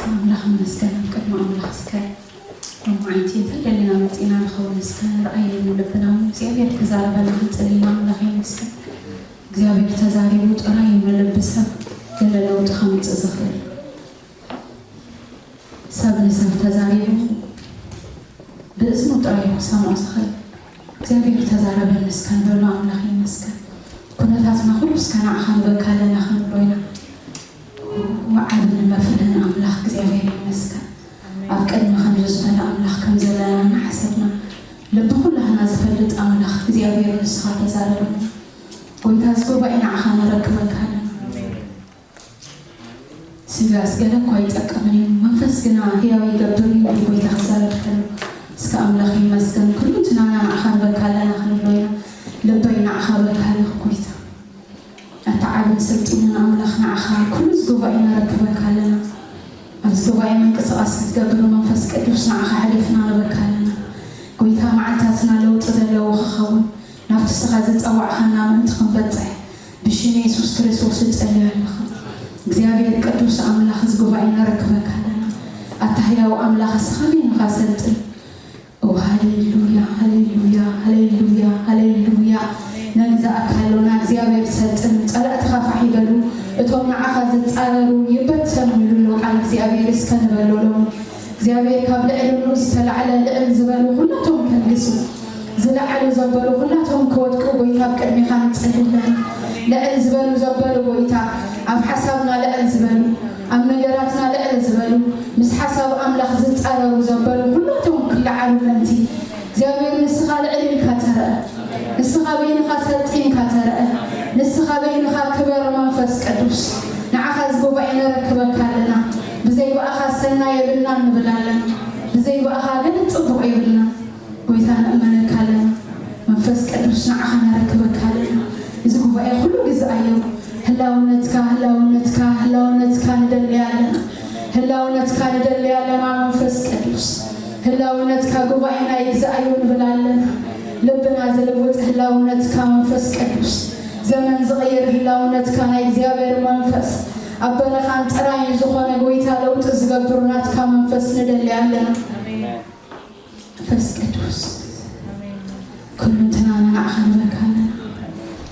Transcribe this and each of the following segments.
ኣምላኽ ይመስገን። ኣብ ቅድሚ ኣምላኽ እስከ ሎማዓይቲ እንታይ ደሊና መፂና ንኸውን እስከ ንርኣየሉ ልብና እውን እግዚኣብሔር ክዛረበና ክንፅሊ ኢና። ኣምላኽ ይመስገን። እግዚኣብሔር ተዛሪቡ ጥራይ እዩ ንልቢ ሰብ ገለ ለውጢ ከምፅእ ዝኽእል። ሰብ ንሰብ ተዛሪቡ ብእዝኑ ጥራይ እዩ ክሰምዖ ዝኽእል። እግዚኣብሔር ተዛረበኒ እስከ ንበሎ። ኣምላኽ ይመስገን። ኩነታትና ኩሉ እስከ ንዓኻ ንበካ ኣለና ክንብሎ ኢና። ዓብን መፍርህን ኣምላኽ እግዚኣብሔር ይመስገን። ኣብ ቅድሚ ከምዚ ዝበለ ኣምላኽ ከም ዘለና እናሓሰብና ልቢ ኩላህና ዝፈልጥ ኣምላኽ እግዚኣብሔር ንስኻ ተዛረበና። ጎይታ እዚ ጉባኤ ንዓኻ ነረክበካ ኣለና። ስጋስ ገለ እኳ ኣይጠቅምን እዩ፣ መንፈስ ግና ህያው ይገብር እዩ። ጎይታ ክዛረብ ከሎ እስከ ኣምላኽ ይመስገን። ኩሉ ትናና ንዓኻ ንበካ ኣለና ክንብሎ ኢና። ልበይ ንዓኻ በካ ኣለኹ ጎይታ። ኣታ ዓብን ስልጡንን ኣምላኽ ንዓኻ ኩሉ እዚ ጉባኤ ነረክበካ ኣለና። ኣብዚ ጉባኤ ምንቅስቃስ ክትገብር መንፈስ ቅዱስ ንዓኻ ሕሊፍና ንበካ ኣለና። ጎይታ መዓልታትና ለውጢ ዘለዎ ክኸውን ናብቲ ስኻ ዝጸዋዕኻና ምእንቲ ክንበጽሕ ብሽም የሱስ ክርስቶስ እጸልይ ኣለኹ። እግዚኣብሔር ቅዱስ ኣምላኽ እዚ ጉባኤ ነረክበካ ኣለና። ኣታ ህያው ኣምላኽ እስኻ በይንኻ ሰልጥን። ኦ ሃሌሉያ፣ ሃሌሉያ፣ ሃሌሉያ፣ ሃሌሉያ። ነግዛእካ ኣሎና እግዚኣብሔር ሰልጥን። ጸላእትኻ ፋሕ ይበሉ፣ እቶም ንዓኻ ዝጻረሩ ይበተኑ ይብሉ ቃል እግዚኣብሔር። እስከ ንበሎ ሎሚ እግዚኣብሔር ካብ ልዕሊ ንኡ ዝተላዕለ ልዕል ዝበሉ ኩላቶም ከንግሱ፣ ዝለዓሉ ዘበሉ ኩላቶም ክወድቁ ጎይታ ኣብ ቅድሚኻ ንጽሊ ኣለና። ልዕል ዝበሉ ዘበሉ ጎይታ ኣብ ሓሳብና ልዕል ዝበሉ፣ ኣብ ነገራትና ልዕል ዝበሉ፣ ምስ ሓሳብ ኣምላኽ ዝጻረሩ ዘበሉ ኩላቶም ክለዓሉ ምእንቲ እግዚኣብሔር ንስኻ ልዕል ኢልካ ተረአ። ንስኻ በይንኻ ሰልጢንካ ተረአ። ንስኻ በይንኻ ክበር መንፈስ ቅዱስ። ንዓኻ እዚ ጉባኤ ነረክበካ ኣለና። ብዘይ ብኣኻ ሰናይ የብልናን ንብል ኣለና። ብዘይ ብኣኻ ግን ጽቡቕ የብልናን። ጎይታ ንእመነካ ኣለና። መንፈስ ቅዱስ ንዓኻ ነረክበካ ኣለና። እዚ ጉባኤ ኩሉ ግዛኣዮ። ህላውነትካ፣ ህላውነትካ፣ ህላውነትካ ንደሊ ኣለና። ህላውነትካ ንደሊ ኣለና መንፈስ ቅዱስ። ህላውነትካ ጉባኤና ይግዛኣዮ ንብል ኣለና። ልብና ዝልውጥ ህላውነትካ መንፈስ ቅዱስ። ዘመን ዝቕይር ህላውነትካ ናይ እግዚኣብሔር መንፈስ። ኣብ በረኻን ጥራይን ዝኾነ ጎይታ ለውጢ ዝገብር ናትካ መንፈስ ንደሊ ኣለና። መንፈስ ቅዱስ ኩሉ እንተና ንዓኻ ንበካ ኣለና።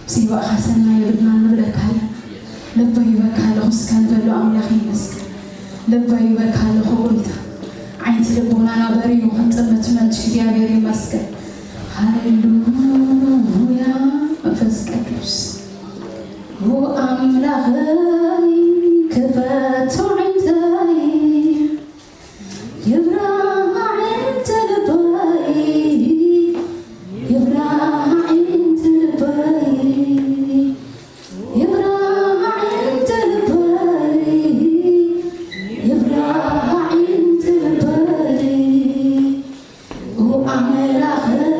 ብዘይ ብኣኻ ሰናይ የብልናን ንብለካ ኣለና። ልበይ ይበካ ኣለኹ እስከ ንበሎ ኣምላኽ ይመስገን። ልበይ ይበካ ኣለኹ ጎይታ። ዓይንቲ ልቦናና በሪሁ ክንጥምት መንቲ እግዚኣብሔር ይመስገን። ሃሌሉያ መንፈስ ቅዱስ። ኦ ኣምላኸይ ክፈቶ ዓይንተይ ይብራህ ዓይንቲ ልበይ፣ ይብራህ ዓይንቲ ልበይ፣ ይብራህ ዓይንቲ ልበይ፣ ይብራህ ዓይንቲ ልበይ። ኦ ኣምላኸይ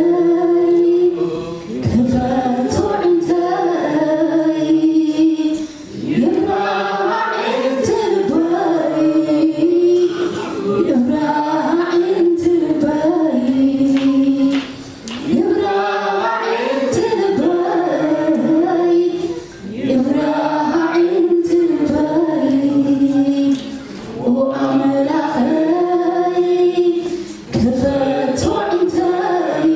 ክፈቶ ዓይንተይ ይብራህ ዓይንቲ ልበይ፣ ይብራህ ዓይንቲ ልበይ፣ ይብራህ ዓይንቲ ልበይ፣ ይብራህ ዓይንቲ ልበይ። ኦ ኣምላኸይ ክፈቶ ዓይንተይ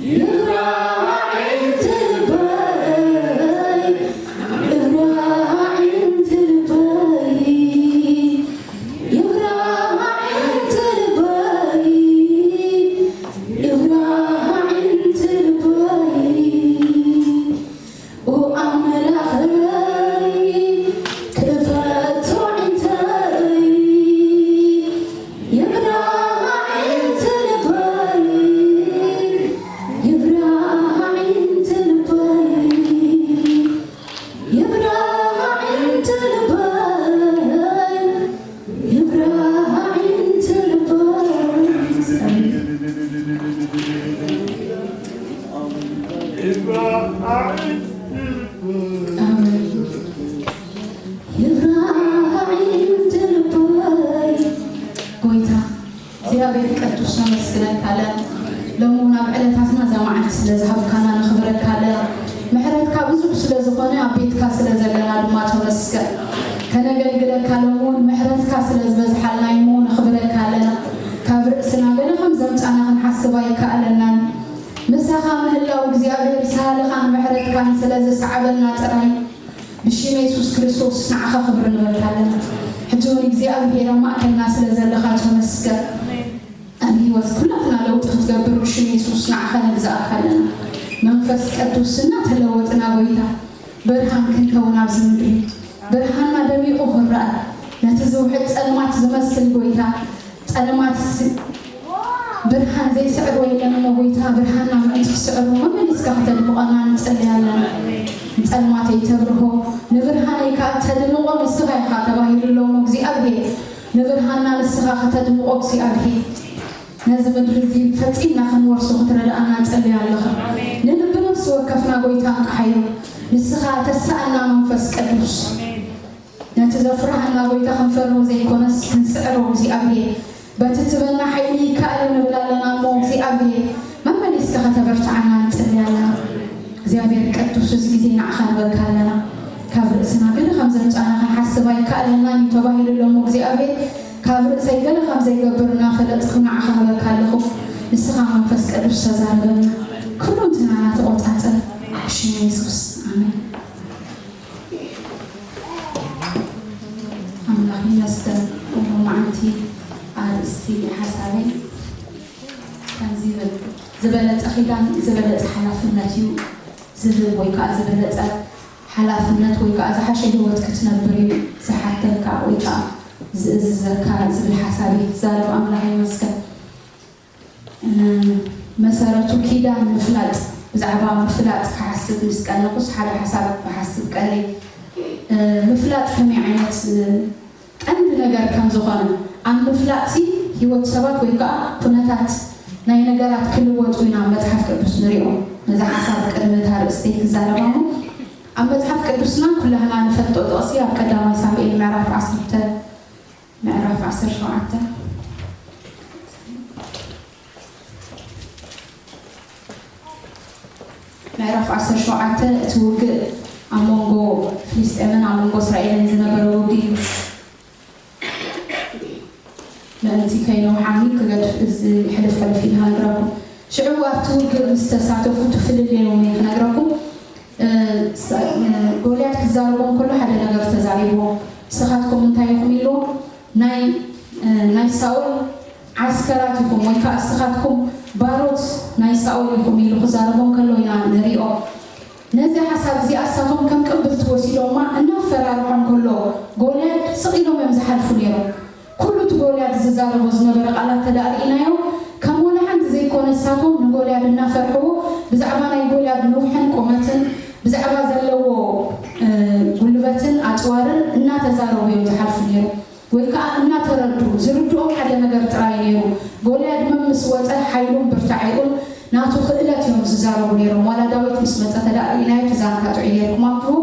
ይብራህ ዓይንቲ ልበይ፣ ይብራህ ዓይንቲ ልበይ፣ ይብራህ ዓይንቲ ልበይ፣ ይብራህ ዓይንቲ ልበይ። ኦ ኣምላኸይ ክፈቶ ዓይንተይ ይብራህ ዓይንቲ ልበይ፣ ይብራህ ዓይንቲ ልበይ፣ ይብራህ ዓይንቲ ልበይ፣ ይብራህ ዓይንቲ ልበይ። ኣሜን። ይብራህ ዓይንቲ ልበይ። ጎይታ እግዚኣብሔር ቅዱስ ነመስግነካ ኣለና። ሎሚ እውን ኣብ ዕለታትና እዛ መዓልቲ ስለ ዝሃብካና ነኽብረካ ኣለና። ምሕረትካ ብዙሕ ስለ ዝኾነ ኣብ ቤትካ ስለ ዘለና ድማ ተመስገን። ነገልግለካ ሎሚ እውን ምሕረትካ ስለ ዝበዝሓልና እዩ እሞ ነኽብረካ ኣለና። ካብ ርእስና ገለ ከም ዘምጻና ክንሓስብ ኣይከኣለናን። ምሳኻ ምህላው እግዚኣብሔር ሳህልኻን ምሕረትካን ስለ ዝሰዓበልና ጥራይ ብሽም የሱስ ክርስቶስ ንዓኻ ክብሪ ንበልካ ኣለና። ሕጂ እውን እግዚኣብሔር ኣብ ማእከልና ስለ ዘለኻ ተመስገን። ኣብ ህይወት ኩላትና ለውጢ ክትገብር ብሽም የሱስ ንዓኻ ንግዛእካ ኣለና። መንፈስ ቅዱስ እናተለወጥና ጎይታ ብርሃን ክንከውን ኣብዚ ምድሪ ብርሃንና ደሚቑ ክረአ ነቲ ዝውሕድ ጸልማት ዝመስል ጎይታ ጸልማት ስ- ብርሃን ዘይስዕር ወይለን እሞ ጎይታ ብርሃንና ምእንቲ ክስዕሩ መመሊስካ ከተድምቐና ንጸሊ ኣለና። ንጸልማተይ ተብርሆ ንብርሃነይ ከዓ ተድምቖ ንስኻ ኢኻ ተባሂሉ ኣሎ እሞ እግዚኣብሔር ንብርሃንና ንስኻ ከተድምቖ እግዚኣብሔር ነዚ ምድሪ እዚ ፈጺምና ክንወርሶ ክትረድኣና ንጸሊ ኣለኻ። ንልቢ ነፍሲ ወከፍና ጎይታ እንቅሓዮ። ንስኻ ተሳእና መንፈስ ቅዱስ ነቲ ዘፍርሃና ጎይታ ክንፈርሆ ዘይኮነስ ክንስዕሮ እግዚኣብሔር በቲ ትበና ሓይሊ ይከኣል ንብል ኣለና እሞ እግዚኣብሔር መመሊስካ ከተበርትዓና ንጽሊ ኣለና። እግዚኣብሔር ቅዱስ እዚ ግዜ ንዓኻ ንበልካ ኣለና። ካብ ርእስና ገለ ከም ዘምጻና ክንሓስብ ኣይከኣለናን እዩ ተባሂሉ ኣሎ እሞ እግዚኣብሔር ካብ ርእሰይ ገለ ከም ዘይገብር እናፈለጥኩ ንዓኻ ንበልካ ኣለኹ። ንስኻ መንፈስ ቅዱስ ተዛረበና፣ ኩሉ እንትናና ተቖጻጸር። ብሽም የሱስ ኣሜን። ኣምላኽ ይመስገን። ሎማዓንቲ ኣርእስቲ ሓሳበይ ከምዚ ይብል፣ ዝበለጸ ኺዳን ዝበለጸ ሓላፍነት እዩ ዝህብ ወይ ከዓ ዝበለጸ ሓላፍነት ወይ ከዓ ዝሓሸ ህይወት ክትነብር እዩ ዝሓተካ ወይ ከዓ ዝእዝዘካ ዝብል ሓሳብ እዩ ክዛረብ። ኣምላኽ ይመስገን። መሰረቱ ኪዳን ምፍላጥ ብዛዕባ ምፍላጥ ክሓስብ ምስ ቀነኹስ ሓደ ሓሳብ ክሓስብ ቀኒ ምፍላጥ ከመይ ዓይነት ቀንዲ ነገር ከም ዝኾነ ኣብ ምፍላጥ ሲ ህይወት ሰባት ወይ ከዓ ኩነታት ናይ ነገራት ክልወጡ ኢና መፅሓፍ ቅዱስ ንሪኦ። ነዚ ሓሳብ ቅድሚ እታ ርእስተይ ክዛረባ እሞ ኣብ መፅሓፍ ቅዱስና ኩላህና ንፈልጦ ጥቕሲ ኣብ ቀዳማይ ሳሙኤል ምዕራፍ ዓሰርተ ምዕራፍ ዓሰርተ ሸውዓተ ምዕራፍ ዓሰርተ ሸውዓተ እቲ ውግእ ኣብ መንጎ ፍልስጤምን ኣብ መንጎ እስራኤልን ዝነበረ ውግእ እዩ። ምእንቲ ከይነውሓኒ ክገድፍ እዚ ሕልፍ ሕልፍ ኢለ ክነግረኩም። ሽዑ ኣብቲ ውግእ ምስ ተሳተፉ እቲ ፍልልዮም እየ ክነግረኩም። ጎልያድ ክዛረቦም ከሎ ሓደ ነገር ተዛሪብዎ። ንስኻትኩም እንታይ ኢኹም ኢልዎ? ናይ ናይ ሳኦል ዓስከራት ኢኹም ወይ ከዓ ንስኻትኩም ባሮት ናይ ሳኦል ኢኹም ኢሉ ክዛረቦም ከሎ ኢና ንሪኦ። ነዚ ሓሳብ እዚ ኣሳቶም ከም ቅብልቲ ወሲዶማ እናፈራርሖም ከሎ ጎልያድ ስቕ ኢሎም እዮም ዝሓልፉ ነይሮም። ኩሉ እቲ ጎልያድ ዝዛረቦ ዝነበረ ቃላት ተዳእ ርኢናዮ ከም ወላ ሓንቲ ዘይኮነ ንሳቶም ንጎልያድ እናፈርሕዎ ብዛዕባ ናይ ጎልያድ ንውሕን ቁመትን ብዛዕባ ዘለዎ ጉልበትን ኣፅዋርን እናተዛረቡ እዮም ዝሓልፉ ነይሮም። ወይ ከዓ እናተረዱ ዝርድኦም ሓደ ነገር ጥራይ ነይሩ። ጎልያድ መምስ ወፀ ሓይሉን ብርታዐኡን ናቱ ክእለት እዮም ዝዛረቡ ነይሮም። ዋላ ዳዊት ምስ መፀ ተዳእ ርኢናዮ እቲ ዛንታ ጥዑይ ጌርኩም ኣንብቡ።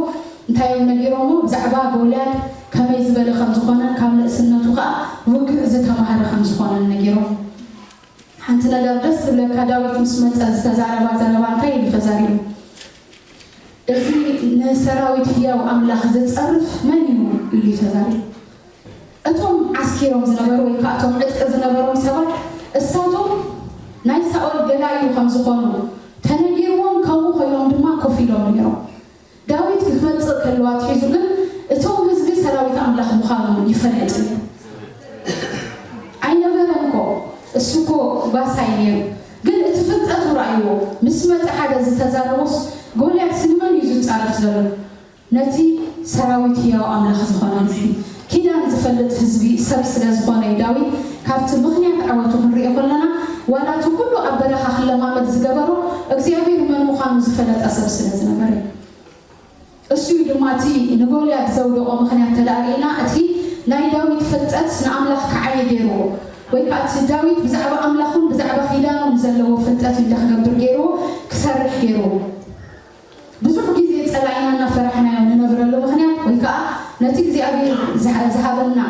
እንታይ እዮም ነጊሮሞ? ብዛዕባ ጎልያድ ከመይ ዝበለ ከም ዝኾነን ካብ ንእስነቱ ከዓ ውግእ ዝተማሃረ ከም ዝኾነን ነጊሮም። ሓንቲ ነገር ደስ ዝብለካ ዳዊት ምስ መፀ ዝተዛረባ ዘረባ እንታይ ኢሉ ተዛሪቡ? እዚ ንሰራዊት ህያው ኣምላኽ ዝጸርፍ መን እዩ? ኢሉ ተዛሪቡ። እቶም ዓስኪሮም ዝነበሩ ወይ ከዓ እቶም ዕጥቂ ዝነበሮም ሰባት እሳቶም ናይ ሳኦል ገላዩ ከም ዝኾኑ ተነጊርዎም ከምኡ ኮይኖም ድማ ኮፍ ኢሎም ነይሮም። ዳዊት ክመጽእ ከሎ ኣትሒዙ ግን እቶም ህዝቢ ሰራዊት ኣምላኽ ምዃኖም ይፈልጥ እዩ። ኣይነበረን እኮ እሱ እኮ ጓሳይ ነይሩ። ግን እቲ ፍልጠቱ ረኣይዎ ምስ መጸ ሓደ ዝተዛረቦስ ጎልያድ ስንመን እዩ ዝጻረፍ ዘሎ? ነቲ ሰራዊት ህያው ኣምላኽ ዝኾነ ህዝቢ ኪዳን ዝፈልጥ ህዝቢ ሰብ ስለ ዝኾነ እዩ ዳዊት ካብቲ ምኽንያት ዓወቱ ክንሪኦ ከለና ዋላ እቲ ኩሉ ኣብ በረኻ ክለማመድ ዝገበሮ እግዚኣብሔር መን ምዃኑ ዝፈለጠ ሰብ ስለ ዝነበረ እዩ። እሱ እዩ ድማ እቲ ንጎልያድ ዘውደቖ ምኽንያት ተዳእሪእና እቲ ናይ ዳዊት ፍልጠት ንኣምላኽ ክዓይ ገይርዎ ወይ ከዓ እቲ ዳዊት ብዛዕባ ኣምላኹን ብዛዕባ ኪዳኑን ዘለዎ ፍልጠት እዩ እንታይ ክገብር ገይርዎ ክሰርሕ ገይርዎ። ብዙሕ ግዜ ጸላኢና እናፈራሕናዮ ንነብረሉ ምኽንያት ወይ ከዓ ነቲ እግዚኣብሔር ዝሃ- ዝሃበና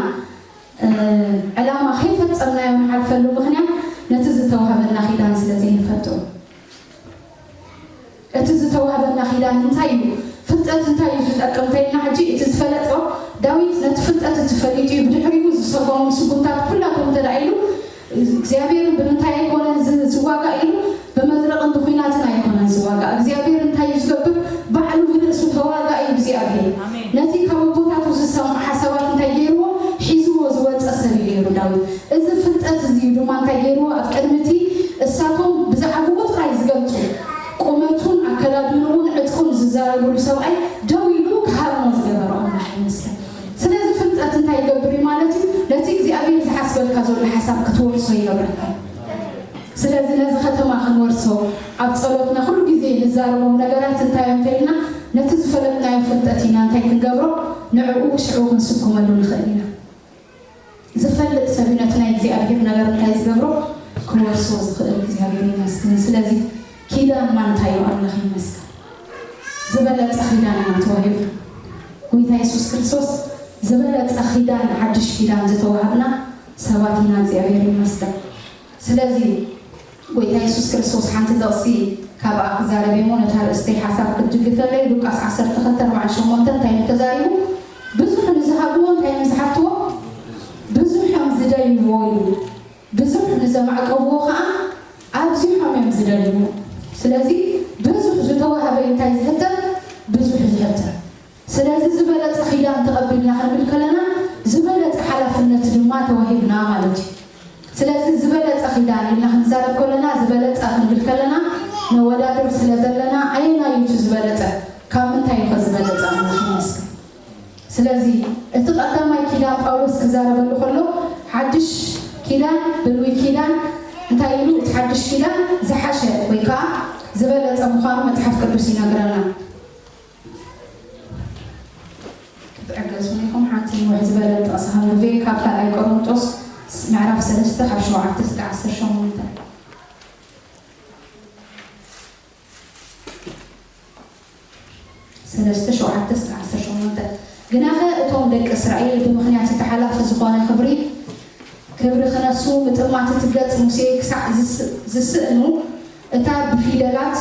ዕላማ ከይፈጸምናዮ ንሓልፈሉ ምኽንያት ነቲ ዝተዋህበና ኪዳን ስለ ዘይንፈልጦ። እቲ ዝተዋህበና ኪዳን እንታይ እዩ? ፍልጠት እንታይ እዩ ዝጠቅም እንተኢልና ሕጂ እቲ ዝፈለጦ ዳዊት ነቲ ፍልጠት እቲ ፈሊጡ እዩ። ብድሕሪኡ ዝሰጎሙ ስጉምታት ኩላቶም እንተ ደኣ ኢሉ እግዚኣብሔር ብምንታይ ኣይኮነን ዝ- ዝዋጋእ ኢሉ፣ ብመዝረቕን ብኹናትን ኣይኮነን ዝዋጋእ። እግዚኣብሔር እንታይ እዩ ዝገብር? ባዕሉ ብርእሱ ተዋጋኢ እዩ እግዚኣብሔር። ነቲ ካብ ኣቦታቱ ዝሰምዖ ሓሳባት እንታይ ገይርዎ? ሒዝዎ ዝወፀ ሰብ እዩ ነይሩ ዳዊት። እዚ ፍልጠት እዚ እዩ ድማ እንታይ ገይርዎ? ኣብ ቅድሚ እቲ እሳቶም ብዛዕባኡ ጥራይ ዝገልፁ፣ ቁመቱን ኣከዳድንኡን ዕጥቁን ዝዛረብሉ ሰብኣይ ደው ኢሉ ክሃርሞ ዝገበሮ ኣምላኽ ይመስገን። ስለዚ ፍልጠት እንታይ ይገብር እዩ ማለት እዩ? ነቲ እግዚኣብሔር ዝሓስበልካ ዘሎ ሓሳብ ክትወርሶ ይገብረካ። ስለዚ ነዚ ከተማ ክንወርሶ ኣብ ጸሎትና ኩሉ ግዜ ንዛረቦም ነገራት እንታይ እዮም ተልና፣ ነቲ ዝፈለጥናዮ ፍልጠት ኢና እንታይ ክንገብሮ፣ ንዕኡ ሽዑ ክንስኩመሉ ንኽእል ኢና። ዝፈልጥ ሰብ እዩ ነቲ ናይ እግዚኣብሔር ነገር እንታይ ዝገብሮ፣ ክወርሶ ዝኽእል። እግዚኣብሔር ይመስገን። ስለዚ ኪዳን ማንታይ እዩ ኣምላኽ ይመስገን። ዝበለጸ ኪዳን ኢና ተዋሂብና። ጎይታ የሱስ ክርስቶስ ዝበለጸ ኪዳን፣ ሓድሽ ኪዳን ዝተዋሃብና ሰባት ኢና። እግዚኣብሔር ይመስገን። ስለዚ ጎይታ የሱስ ክርስቶስ ሓንቲ ጥቕሲ ካብኣ ክዛረብ እሞ ነታ ርእስተይ ሓሳብ ክትድግፈለይ ሉቃስ ዓሰርተ ክልተ ኣርባዓን ሸሞንተን እንታይ እዩ ተዛሪቡ? ብዙሕ ንዝሃብዎ እንታይ እዮም ዝሓትዎ? ብዙሕ እዮም ዝደልይዎ እዩ። ብዙሕ ንዘማዕቀብዎ ከዓ ኣብዚሖም እዮም ዝደልይዎ። ስለዚ ብዙሕ ዝተዋህበ እንታይ ዝሕተት? ብዙሕ ዝሕተት። ስለዚ ዝበለፀ ኪዳን ተቐቢልና ክንብል ከለና ዝበለፀ ሓላፍነት ድማ ተዋሂብና ማለት እዩ። ስለዚ ዝበለፀ ኪዳን ኢልና ክንዛረብ ከለና ዝበለፀ ክንብል ከለና ነወዳድር ስለ ዘለና ኣየናይ እዩ እቲ ዝበለፀ? ካብ ምንታይ እዩ ከ ዝበለፀ? ኣምላኽ ይመስገን። ስለዚ እቲ ቀዳማይ ኪዳን ጳውሎስ ክዛረበሉ ከሎ ሓድሽ ኪዳን ብሉይ ኪዳን እንታይ ኢሉ? እቲ ሓድሽ ኪዳን ዝሓሸ ወይ ከዓ ዝበለፀ ምዃኑ መፅሓፍ ቅዱስ ይነግረና። ክትዕገሱኒ ኢኹም። ሓንቲ ንውሕ ዝበለ ጥቕሲ ከንብብ እየ ካብ ካልኣይ ቆሮንጦስ ምዕራፍ ሰለስተ ካብ ሸውዓተ እስከ ዓሰርተ ሸሞንተ። ሰለስተ ሸውዓተ እስከ ዓሰርተ ሸሞንተ። ግናኸ እቶም ደቂ እስራኤል ብምኽንያት እቲ ሓላፊ ዝኾነ ክብሪ ክብሪ ክነሱ ምጥማት እቲ ገጽ ሙሴ ክሳዕ ዝስ- ዝስእኑ እታ ብፊደላት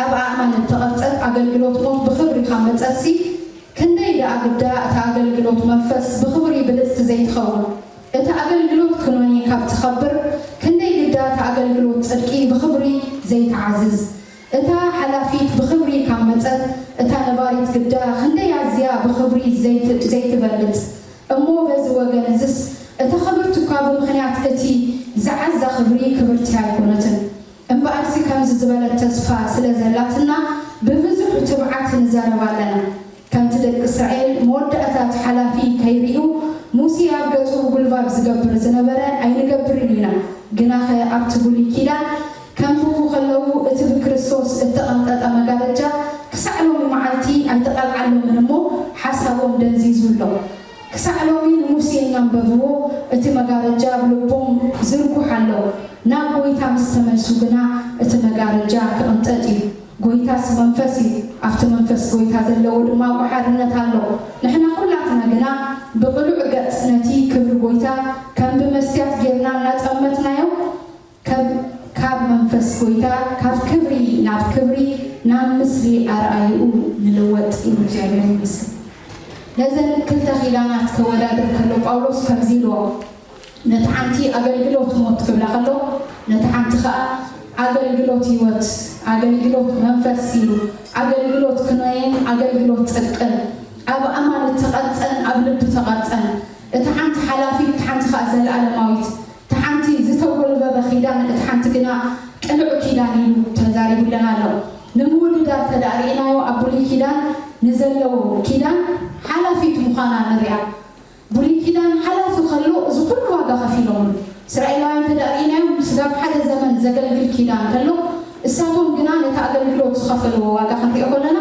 ኣብ ኣእማን እተቐርጸት ኣገልግሎት ሞት ብኽብሪ ካብ መጸትሲ፣ ክንደይ ደኣ ግዳ እታ ኣገልግሎት መንፈስ ብኽብሪ ብልጽቲ ዘይትኸውን? እታ ኣገልግሎት ኩነኔ ካብ ትኸብር፣ ክንደይ ግዳ እታ ኣገልግሎት ጽድቂ ብኽብሪ ዘይትዓዝዝ? እታ ሓላፊት ብኽብሪ ካብ መጸት፣ እታ ነባሪት ግዳ ክንደይ ኣዝያ ብኽብሪ ዘይት- ዘይትበልጽ! እሞ በዚ ወገን እዝስ እታ ኽብርቲ እኳ ብምኽንያት እቲ ዝዓዛ ኽብሪ ክብርቲ ኣይኮነትን። እምበኣርሲ ከምዚ ዝበለት ተስፋ ስለ ዘላትና ብብዙሕ ትብዓት ንዛረብ ኣለና። ከምቲ ደቂ እስራኤል መወዳእታ እቲ ሓላፊ ከይርእዩ ሙሴ ኣብ ገጹ ጉልባብ ዝገብር ዝነበረ ኣይንገብርን ኢና። ግናኸ ኣብቲ ብሉይ ኪዳን ከንብቡ ከለዉ እቲ ብክርስቶስ እተቐንጠጠ መጋረጃ ክሳዕ ሎሚ መዓልቲ ኣይተቐልዓሎምን እሞ ሓሳቦም ደንዚዙ ኣሎ። ክሳዕ ሎሚ ንሙሴ እናንበብዎ እቲ መጋረጃ ኣብ ልቦም ዝርጉሕ ኣሎ። ናብ ጎይታ ምስ ተመልሱ ግና እቲ መጋረጃ ክቕንጠጥ እዩ። ጎይታስ መንፈስ እዩ፣ ኣብቲ መንፈስ ጎይታ ዘለዎ ድማ ሓርነት ኣሎ። ንሕና ኩላትና ግና ብቕሉዕ ገጽ ነቲ ክብሪ ጎይታ ከም ብመስትያት ጌርና እናጠመትናዮ ከም ካብ መንፈስ ጎይታ ካብ ክብሪ ናብ ክብሪ ናብ ምስሊ ኣርኣይኡ ንልወጥ እዩ። እግዚኣብሔር ይመስገን። ነዘን ክልተ ኪዳናት ከወዳድር ከሎ ጳውሎስ ከምዚ ኢልዎ፣ ነቲ ሓንቲ ኣገልግሎት ሞት ክብላ ከሎ ነቲ ሓንቲ ኸኣ ኣገልግሎት ህይወት፣ ኣገልግሎት መንፈስ ኢሉ፣ ኣገልግሎት ክኖየን ኣገልግሎት ጽድቅን ኣብ ኣማን እተቐርጸን ኣብ ልቢ ተቐርጸን፣ እታ ሓንቲ ሓላፊት እታ ሓንቲ ኸኣ ዘለኣለማዊት፣ እታ ሓንቲ ዝተጎልበበ ኪዳን እታ ሓንቲ ግና ቅኑዕ ኪዳን ኢሉ ተዛሪቡለን ኣሎ። ንምውድዳር ተዳእ ርኢናዮ ኣብ ብሉይ ኪዳን ንዘለዉ ኪዳን ሓላፊት ምዃና ንሪኣ። ብሉይ ኪዳን ሓላፊ ከሎ እዚ ኩሉ ዋጋ ከፊሎምሉ። እስራኤላውያን እንተ ደኣ ርኢናዮም ስጋብ ሓደ ዘመን ዘገልግል ኪዳን ከሎ እሳቶም ግና ነቲ ኣገልግሎት ዝኸፈልዎ ዋጋ ክንሪኦ ከለና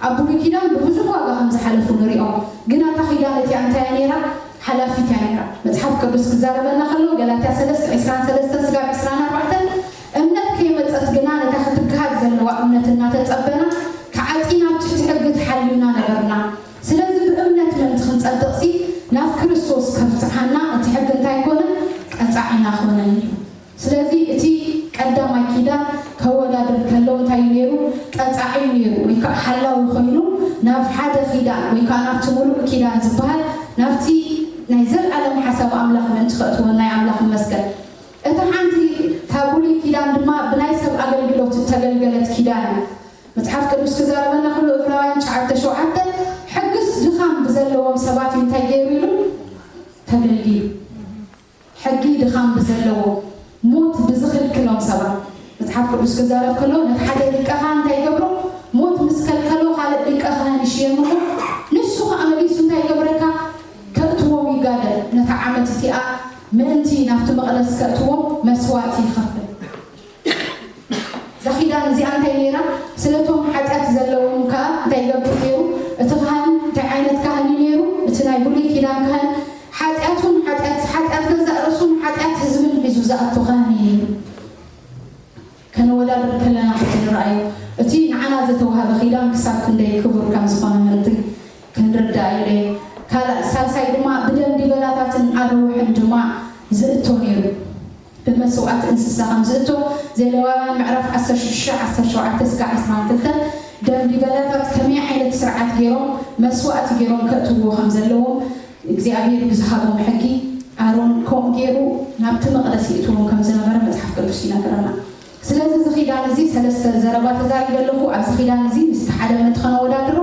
ኣብ ብሉይ ኪዳን ብብዙሕ ዋጋ ከም ዝሓለፉ ንሪኦ። ግና እታ ኪዳን እቲኣ እንታይ እያ ነይራ? ሓላፊት እያ ነይራ። መጽሓፍ ቅዱስ ክዛረበና ከሎ ገላትያ ሰለስተ ዕስራን ሰለስተን ስጋብ ዕስራን ኣርባዕተን እምነት ከይመጸት ግና ነታ ክትግሃድ ዘለዋ እምነት እናተጸበና ተዓጺና ኣብ ትሕቲ ሕጊ ተሓልዩና ነበርና። ስለዚ ብእምነት ምእንቲ ክንጸድቕሲ ናብ ክርስቶስ ከብጽሓና እቲ ሕጊ እንታይ ኮነ? ቀጻዒና ኮነ እዩ። ስለዚ እቲ ቀዳማይ ኪዳን ከወዳድር ከሎ እንታይ እዩ ነይሩ? ቀጻዒ እዩ ነይሩ ወይ ከዓ ሓላዊ ኮይኑ ናብ ሓደ ኪዳን ዝበሃል ናብቲ ናይ ዘለኣለም ሓሳብ ኣምላኽ ምእንቲ ከእትወና ኣምላኽ ይመስገን። እታ ሓንቲ እታ ብሉይ ኪዳን ድማ ብናይ ሰብ ኣገልግሎት እተገልገለት ኪዳን እያ። መጽሓፍ ቅዱስ ክዛረበና ከሎ ዕብራውያን ትሽዓተ ሸውዓተ ሕግስ ድኻም ብዘለዎም ሰባት እዩ እንታይ ገይሩ ኢሉ ተገልጊሉ። ሕጊ ድኻም ብዘለዎም ሞት ብዝኽልክሎም ሰባት መጽሓፍ ቅዱስ ክዛረብ ከሎ ነቲ ሓደ ሊቀ ካህን እንታይ ይገብሮ? ሞት ምስ ከልከሎ ካልእ ሊቀ ካህን ይሽየምሉ። ንሱ ከዓ መሊሱ እንታይ ይገብረካ? ከእትዎም ይጋደል። ነታ ዓመት እቲኣ ምእንቲ ናብቲ መቕደስ ከእትዎም መስዋእቲ ይኸፍል። እዛ ኪዳን እዚኣ እንታይ ነይራ? ስለቶም ሓጢኣት ዘለዎም ከዓ እንታይ ይገብር ነይሩ? እቲ ካህን እንታይ ዓይነት ካህን እዩ ነይሩ? እቲ ናይ ብሉይ ኪዳን ካህን ሓጢኣቱን ሓጢኣት ሓጢኣት ገዛእ ርእሱን ሓጢኣት ህዝብን ሒዙ ዝኣቱ ካህን እዩ ነይሩ። ከነወዳድር ከለና ሕጂ ንረኣዩ እቲ ንዓና ዝተዋህበ ኪዳን ክሳብ ክንደይ ክቡር ከም ዝኾነ ምእንቲ ክንርዳእ ኢለ። ካልእ ሳልሳይ ድማ ብደም ዲበላታትን ኣረውሕን ድማ ዝእቶ ነይሩ። ብመስዋእቲ እንስሳ ከም ዝእቶ ዘሌዋውያን ምዕራፍ ዓሰርተ ሽዱሽተ ዓሰርተ ሸውዓተ እስከ ዓሰርተ ክልተ ደም ዲበላታት ከመይ ዓይነት ስርዓት ገይሮም መስዋእቲ ገይሮም ከእትውዎ ከም ዘለዎም እግዚኣብሔር ብዝሃቦም ሕጊ ኣሮን ከምኡ ገይሩ ናብቲ መቕደስ ይእትዎም ከም ዝነበረ መጽሓፍ ቅዱስ ይነግረና። ስለዚ እዚ ኪዳን እዚ ሰለስተ ዘረባ ተዛሪበ ኣለኹ። ኣብዚ ኪዳን እዚ ምስቲ ሓደ ምእንቲ ከነወዳድሮ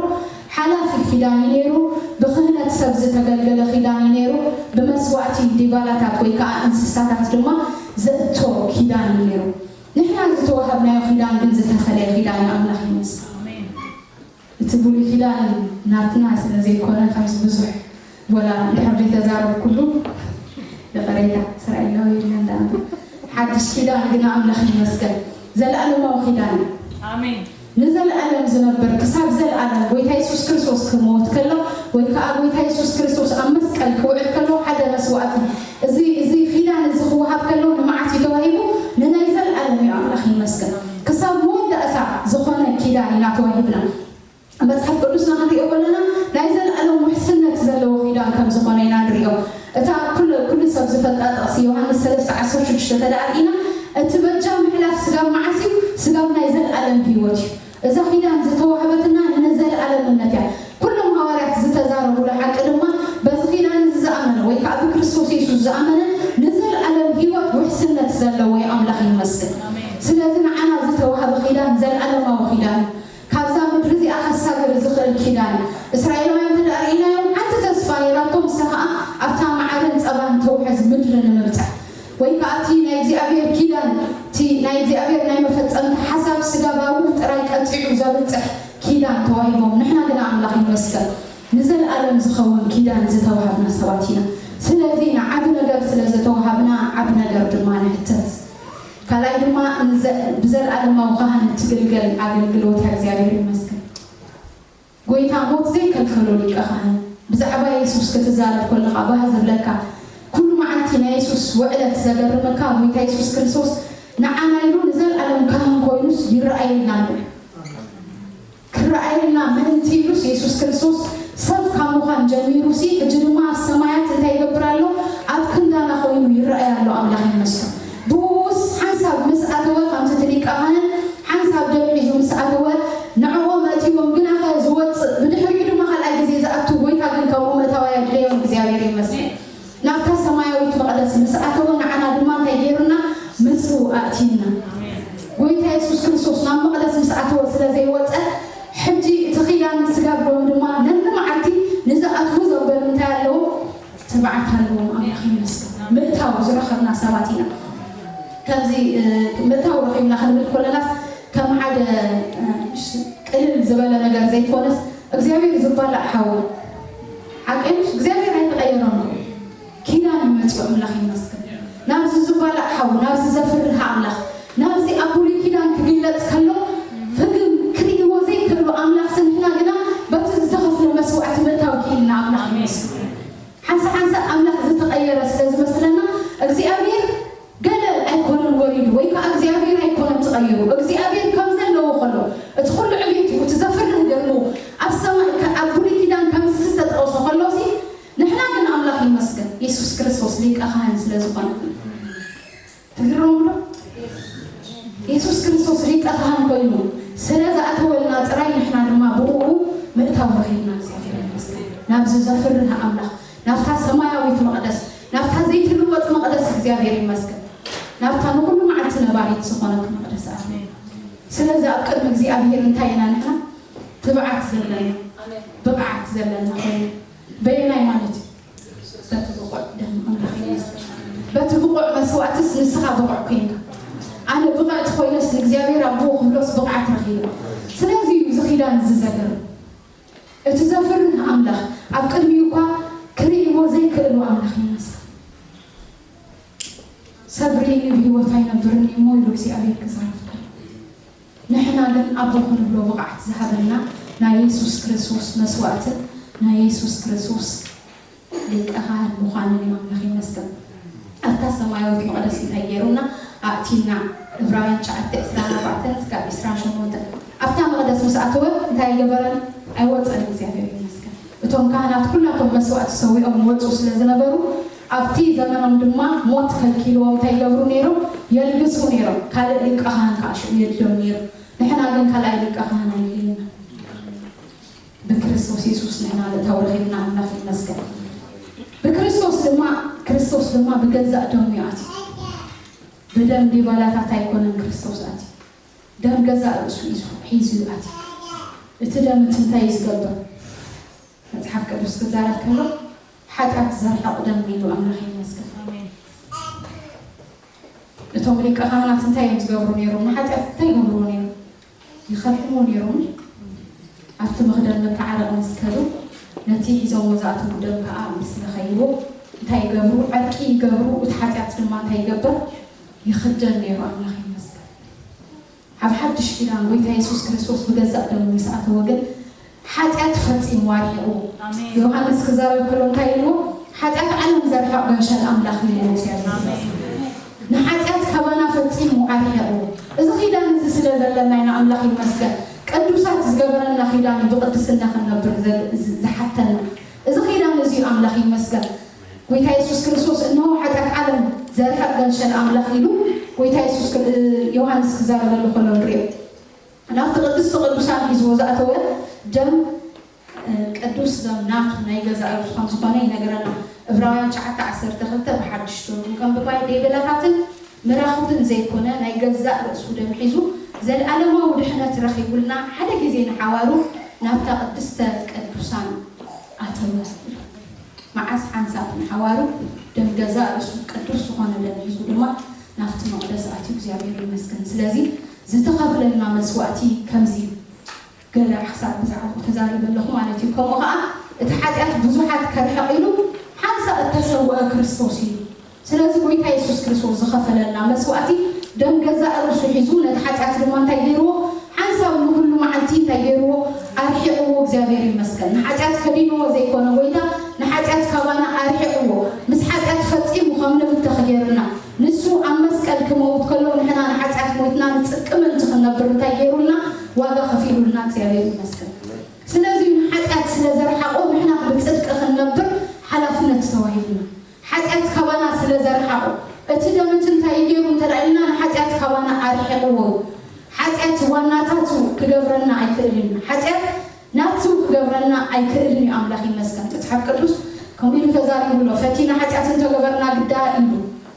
ሓላፊ ኪዳን እዩ ነይሩ። ብክህነት ሰብ ዝተገልገለ ኪዳን እዩ ነይሩ። ብመስዋእቲ ዲባላታት ወይ ከዓ እንስሳታት ድማ ዘእቶ ኪዳን እዩ ነይሩ። ንሕና ዝተዋሃብናዮ ኪዳን ግን ዝተፈለየ ኪዳን እዩ። ኣምላኽ ይመስገን። እቲ ብሉይ ኪዳን ናትና ስለ ዘይኮነ ካብዚ ብዙሕ ወላ እንድሕር ዘይተዛረብኩሉ ይቕሬታ እስራኤላዊ የለን ደኣ እምበር ሓድሽ ኪዳን ግን ኣምላኽ ይመስገን ዘለኣለማዊ ኪዳን እዩ። ኣሜን። ንዘለኣለም ዝነብር ክሳብ ዘለኣለም ጎይታ የሱስ ክርስቶስ ክመውት ከሎ ወይ ከዓ ጎይታ የሱስ ክርስቶስ ኣብ መስቀል ክውዕል ከሎ ሓደ መስዋእቲ እዚ እዚ ኪዳን እዚ ክወሃብ ከሎ ንመዓስ እዩ ተዋሂቡ? ንናይ ዘለኣለም እዩ። ኣምላኽ ይመስገን ክሳብ መወዳእታ ዝኾነ ኪዳን ኢና ተዋሂብና። መጽሓፍ ቅዱስና ክንሪኦ ከለና ናይ ዘለኣለም ውሕስነት ዘለዎ ኪዳን ከም ዝኾነ ኢና ንሪኦ። እታ ኩሉ ኩሉ ሰብ ዝፈልጣ ጥቕሲ ዮሃንስ ሰለስተ ዓሰርተ ሽዱሽተ ተደኣ ርኢና እቲ በጃ ምሕላፍ ስጋብ መዓስ እዩ? ስጋብ ናይ ዘለኣለም ህይወት እዩ። እዛ ኪዳን ዝተዋህበትና ንዘለኣለምነት እያ። ኩሎም ሃዋርያት ዝተዛረቡሉ ሓቂ ድማ በዚ ኪዳን እዚ ዝኣመነ ወይ ከዓ ብክርስቶስ የሱስ ዝኣመነ ንዘለኣለም ህይወት ውሕስነት ዘለዎ እዩ። ኣምላኽ ይመስገን። ስለዚ ንዓና ዝተዋህበ ኪዳን ዘለኣለማዊ ኪዳን እዩ። ካብዛ ምድሪ እዚኣ ከሳግር ዝኽእል ኪዳን እስራኤላውያን እንተ ደኣ ርኢናዮም ሓንቲ ተስፋ ነይራቶም፣ ንሳ ኸኣ ኣብታ መዓርን ጸባን ተውሕዝ ምድሪ ንምብጻሕ ወይ ከኣ እቲ ናይ እግዚኣብሔር ኪዳን እቲ ናይ እግዚኣብሔር ናይ መፈጸምቲ ሓሳብ ስጋባዊ ጥራይ ቀጺዑ ዘብጽሕ ኪዳን ተዋሂቦም። ንሕና ግና ኣምላኽ ይመስገን ንዘለኣለም ዝኸውን ኪዳን ዝተዋሃብና ሰባት ኢና። ስለዚ ንዓቢ ነገር ስለ ዝተዋሃብና ዓቢ ነገር ድማ ንሕተት። ካልኣይ ድማ ንዘ- ብዘለኣለማዊ ካህን እትግልገል ኣገልግሎት እግዚኣብሔር ይመስገን። ጎይታ ሞት ዘይከልከሎ ሊቀ ካህን ብዛዕባ የሱስ ክትዛረብ ከለኻ ባህ ዝብለካ ኩሉ መዓልቲ ናይ የሱስ ውዕለት ዘገርመካ ጎይታ የሱስ ክርስቶስ ንዓና ኢሉ ንዘለኣለም ካህን ኮይኑስ ይረኣየልና ኣሎ። ክረኣየልና ምእንቲ ኢሉስ የሱስ ክርስቶስ ሰብ ካብ ምዃን ጀሚሩ ሲ ሕጂ ድማ ኣብ ሰማያት እንታይ ይገብር ኣሎ? ኣብ ክንዳና ኮይኑ ይረኣይ ኣሎ። ኣምላኽ ይመስገን። ብኡስ ሓንሳብ ምስ ኣተወ ከምቲ እቲ ሊቀ ካህን ሓንሳብ ደም ሒዙ ምስ ኣተወ ንዕኦም ኣእትዎም ግናኸ ዝወፅእ ብድሕሪኡ ድማ ካልኣይ ግዜ ዝኣቱ ጎይታ ግን ከምኡ ምእታው ኣየድለዮን። እግዚኣብሔር ይመስገን። ናብታ ሰማያዊት መቕደስ ምስ ኣተወ ንዓና ድማ እንታይ ገይሩና? ምስኡ ኣእትዩና። ጎይታ የሱስ ክርስቶስ ናብ መቕደስ ምስ ኣተወ ስለ ዘይወፀ ሕጂ እቲ ኪዳን ስጋብ ሎሚ ድማ ነንመዓልቲ ንዝኣትዉ ዘበሉ እንታይ ኣለዎ? ትብዓት ኣለዎም። ኣምላኽ ይመስገን ምእታው ዝረኸብና ሰባት ኢና። ከምዚ ምእታው ረኺብና ክንብል ከለናስ ከም ሓደ ቅልል ዝበለ ነገር ዘይኮነስ እግዚኣብሔር ዝባላዕ ሓው ሓቀይሽ እግዚኣብሔር ኣይተቐየረን። ኪዳን ይመፅኡ ኣምላኽ ይመስገን ናብዚ ዝባላዕ ሓው ናብዚ ዘፍርህ ኣምላኽ ናብዚ ኣብ ብሉይ ኪዳን ክግለፅ ከሎ ፍግም ክርእይዎ ዘይክእሉ ኣምላኽ ስንሕና ግና በቲ ዝተኸፍለ መስዋዕቲ ምእታው ክኢልና ኣምላኽ ይመስገን። ሓንሳ ሓንሳ ኣምላኽ ዝተቐየረ ስለ ዝመስለና እግዚኣብሔር ገለ ኣይኮነን ወሪዱ ወይ ከዓ እግዚኣብሔር ኣይኮነን ተቐይሩ እግዚኣብሔር ከም ዘለዎ ከሎ እቲ ኩሉ ዕቤቱ እቲ ዘፍርህ ገርሙ ኣብ ሰማይ ኣብ ብሉይ ኪዳን ከምዚ ዝተጠቐሶ ከሎሲ ንሕና ግን ኣምላኽ ይመስገን የሱስ ክርስቶስ ሊቀ ካህን ስለ ዝኾነ ትግረሙ ዶ? የሱስ ክርስቶስ ሊቀ ካህን ኮይኑ ስለ ዝኣተወልና ጥራይ ንሕና ድማ ብኡ ምእታው ረኺብና እግዚኣብሔር ይመስገን ናብዚ ዘፍ ብርህ ኣምላኽ፣ ናብታ ሰማያዊት መቕደስ፣ ናብታ ዘይትልወጥ መቕደስ እግዚኣብሔር ይመስገን፣ ናብታ ንኹሉ መዓልቲ ነባሪት ዝኾነት መቕደስ ኣትዩ። ስለዚ ኣብ ቅድሚ እግዚኣብሔር እንታይ ኢና ንሕና ትብዓት ዘለና፣ ብቕዓት ዘለና ኮይኑ፣ በየናይ ማለት እዩ? በቲ ብቑዕ ደም ኣምላኽ ይመስገን። በቲ ብቑዕ መስዋእትስ ንስኻ ብቑዕ ኮይንካ፣ ኣነ ብቕዕቲ ኮይነስ ንእግዚኣብሔር ኣቦ ክብሎስ ብቕዓት ረኺበ። ስለዚ እዩ እዚ ኪዳን እዚ ዘገርም። እቲ ዘፍርህ ኣምላኽ ኣብ ቅድሚኡ እኳ ክርእይዎ ዘይክእሉ ኣምላኽ ይመስል። ሰብ ርኢኒ ብህይወት ኣይነብርን እዩ እሞ ኢሉ እግዚኣብሔር ክዛረብ ከሎ፣ ንሕና ግን ኣቦ ክንብሎ ብቕዓት ዝሃበና ናይ የሱስ ክርስቶስ መስዋእትን ናይ የሱስ ክርስቶስ ሊቀ ካህን ምዃንን እዩ። ኣምላኽ ይመስገን። ኣብታ ሰማያዊት መቕደስ እንታይ ገይሩና? ኣእቲና። ዕብራውያን ትሽዓተ ዕስራን ኣርባዕተን እስካብ ዕስራን ሸሞንተን። ኣብታ መቕደስ ምስ ኣተወ እንታይ ኣይገበረን? ኣይወፀን። እግዚኣብሔር ይመስገን። እቶም ካህናት ኩላቶም መስዋእቲ ሰዊኦም ይወፁ ስለ ዝነበሩ ኣብቲ ዘመኖም ድማ ሞት ከልኪልዎም እንታይ ይገብሩ ነይሮም? የልግሱ ነይሮም። ካልእ ሊቀ ካህን ከዓ ሽዑ የድልዮም ነይሩ። ንሕና ግን ካልኣይ ሊቀ ካህን ኣይድልየና። ብክርስቶስ የሱስ ንሕና ምእታው ረኺብና፣ ኣምላኽ ይመስገን። ብክርስቶስ ድማ፣ ክርስቶስ ድማ ብገዛእ ደሙ እዩ ኣትዩ። ብደም ዲባላታት ኣይኮነን ክርስቶስ ኣትዩ። ደም ገዛእ ርእሱ እዩ ሒዙ እዩ ኣትዩ። እቲ ደም እቲ እንታይ እዩ ዝገብር? መጽሓፍ ቅዱስ ክዛረብ ከሎ፣ ሓጢኣት ዘርሕቕ ደም ኢሉ፣ ኣምላኽ ይመስገን። ኣሜን። እቶም ሊቀ ካህናት እንታይ እዮም ዝገብሩ ነይሮም? ንሓጢኣት እንታይ ይገብርዎ ነይሮም? ይኸድንዎ ነይሮም። ኣብቲ መኽደን መተዓረቒ ምስ ከዱ፣ ነቲ ሒዞምዎ ዝኣተዉ ደም ከኣ ምስ ለኸይዎ፣ እንታይ ይገብሩ? ዕርቂ ይገብሩ። እቲ ሓጢኣት ድማ እንታይ ይገብር? ይኽደን ነይሩ። ኣምላኽ ይመስገን። ኣብ ሓድሽ ኪዳን ጎይታ የሱስ ክርስቶስ ብገዛእ ደሙ ምስ ኣተወ ግን፣ ሓጢኣት ፈጺሙ ኣርሒቑ። ኣሜን። ዮሃንስ ክዛረብ ከሎ እንታይ ኢልዎ? ሓጢኣት ዓለም ዘርሕቕ ገንሸል ኣምላኽ እዩ ኢልዎ እግዚኣብሔር። ኣሜን። ንሓጢኣት ካባና ፈጺሙ ኣርሒቑ። እዚ ኪዳን እዚ ስለ ዘለና ኢና ኣምላኽ ይመስገን። ቅዱሳት ዝገበረና ኪዳን እዩ ብቅድስና ክንነብር ዘ-፣ ዝ-፣ ዝሓተና። እዚ ኪዳን እዚ እዩ ኣምላኽ ይመስገን። ጎይታ የሱስ ክርስቶስ፣ "እነሆ ሓጢኣት ዓለም ዘርሕቕ ገንሸል ኣምላኽ" ኢሉ ጎይታ የሱስ ክር-፣ ዮሃንስ ክዛረበሉ ከሎ ንሪኦ። ናብቲ ቅድስተ ቅዱሳን ሒዝዎ ዝኣተወ ደም፣ እ፣ ቅዱስ ደም ናቱ ናይ ገዛእ ርእሱ ከም ዝኾነ ይነግረና። ዕብራውያን ትሽዓተ ዓሰርተ ክልተ ብሓድሽ ትርጉም ከንብባ እየ። ደይበላታትን ምራኹትን ዘይኮነ ናይ ገዛእ ርእሱ ደም ሒዙ ዘለኣለማዊ ድሕነት ረኺቡልና ሓደ ግዜ ንሓዋሩ ናብታ ቅድስተ ቅዱሳን ኣተወ። መዓስ ሓንሳብ ንሓዋሩ ደም ገዛእ ርእሱ ቅዱስ ዝኾነ ደም ሒዙ ድማ ናብቲ መቕደስ ኣትዩ፣ እግዚኣብሔር ይመስገን። ስለዚ ዝተኸፍለልና መስዋእቲ ከምዚ እዩ። ገለ ሓሳብ ብዛዕባኡ ተዛሪበ ኣለኹ ማለት እዩ። ከምኡ ኸዓ እቲ ሓጢኣት ብዙሓት ከርሕቕ ኢሉ ሓንሳእ እተሰወአ ክርስቶስ እዩ። ስለዚ ጎይታ የሱስ ክርስቶስ ዝኸፈለልና መስዋእቲ ደም ገዛእ ርእሱ ሒዙ ነቲ ሓጢኣት ድማ እንታይ ገይርዎ? ሓንሳብ ንኹሉ መዓልቲ እንታይ ገይርዎ? ኣርሒቕዎ። እግዚኣብሔር ይመስገን። ንሓጢኣት ከዲንዎ ዘይኮነ ጎይታ ንሓጢኣት ካባና ኣርሒቕዎ። ምስ ሓጢኣት ፈጺሙ ከም ንብተኽ ገይርና። ንሱ ኣብ መስቀል ክመውት ከሎ ንሕና ንሓጢኣት ሞይትና ንጽድቂ ምእንቲ ክንነብር እንታይ ገይሩልና? ዋጋ ከፊሉልና። እግዚኣብሔር ይመስገን። ስለዚ ንሓጢኣት ስለ ዘርሓቖ ንሕና ብጽድቂ ክንነብር ሓላፍነት ተዋሂቡና። ሓጢኣት ካባና ስለ ዘርሓቑ፣ እቲ ደም እቲ እንታይ ገይሩ እንተ ደኣ ኢልና፣ ንሓጢኣት ካባና ኣርሒቕዎ። ሓጢኣት ዋናታቱ ክገብረና ኣይክእልን እዩ። ሓጢኣት ናቱ ክገብረና ኣይክእልን እዩ። ኣምላኽ ይመስገን። መጽሓፍ ቅዱስ ከምኡ ኢሉ ተዛሪቡ ኣሎ፣ "ፈቲና ሓጢኣት እንተገበርና ግዳ" ኢሉ፣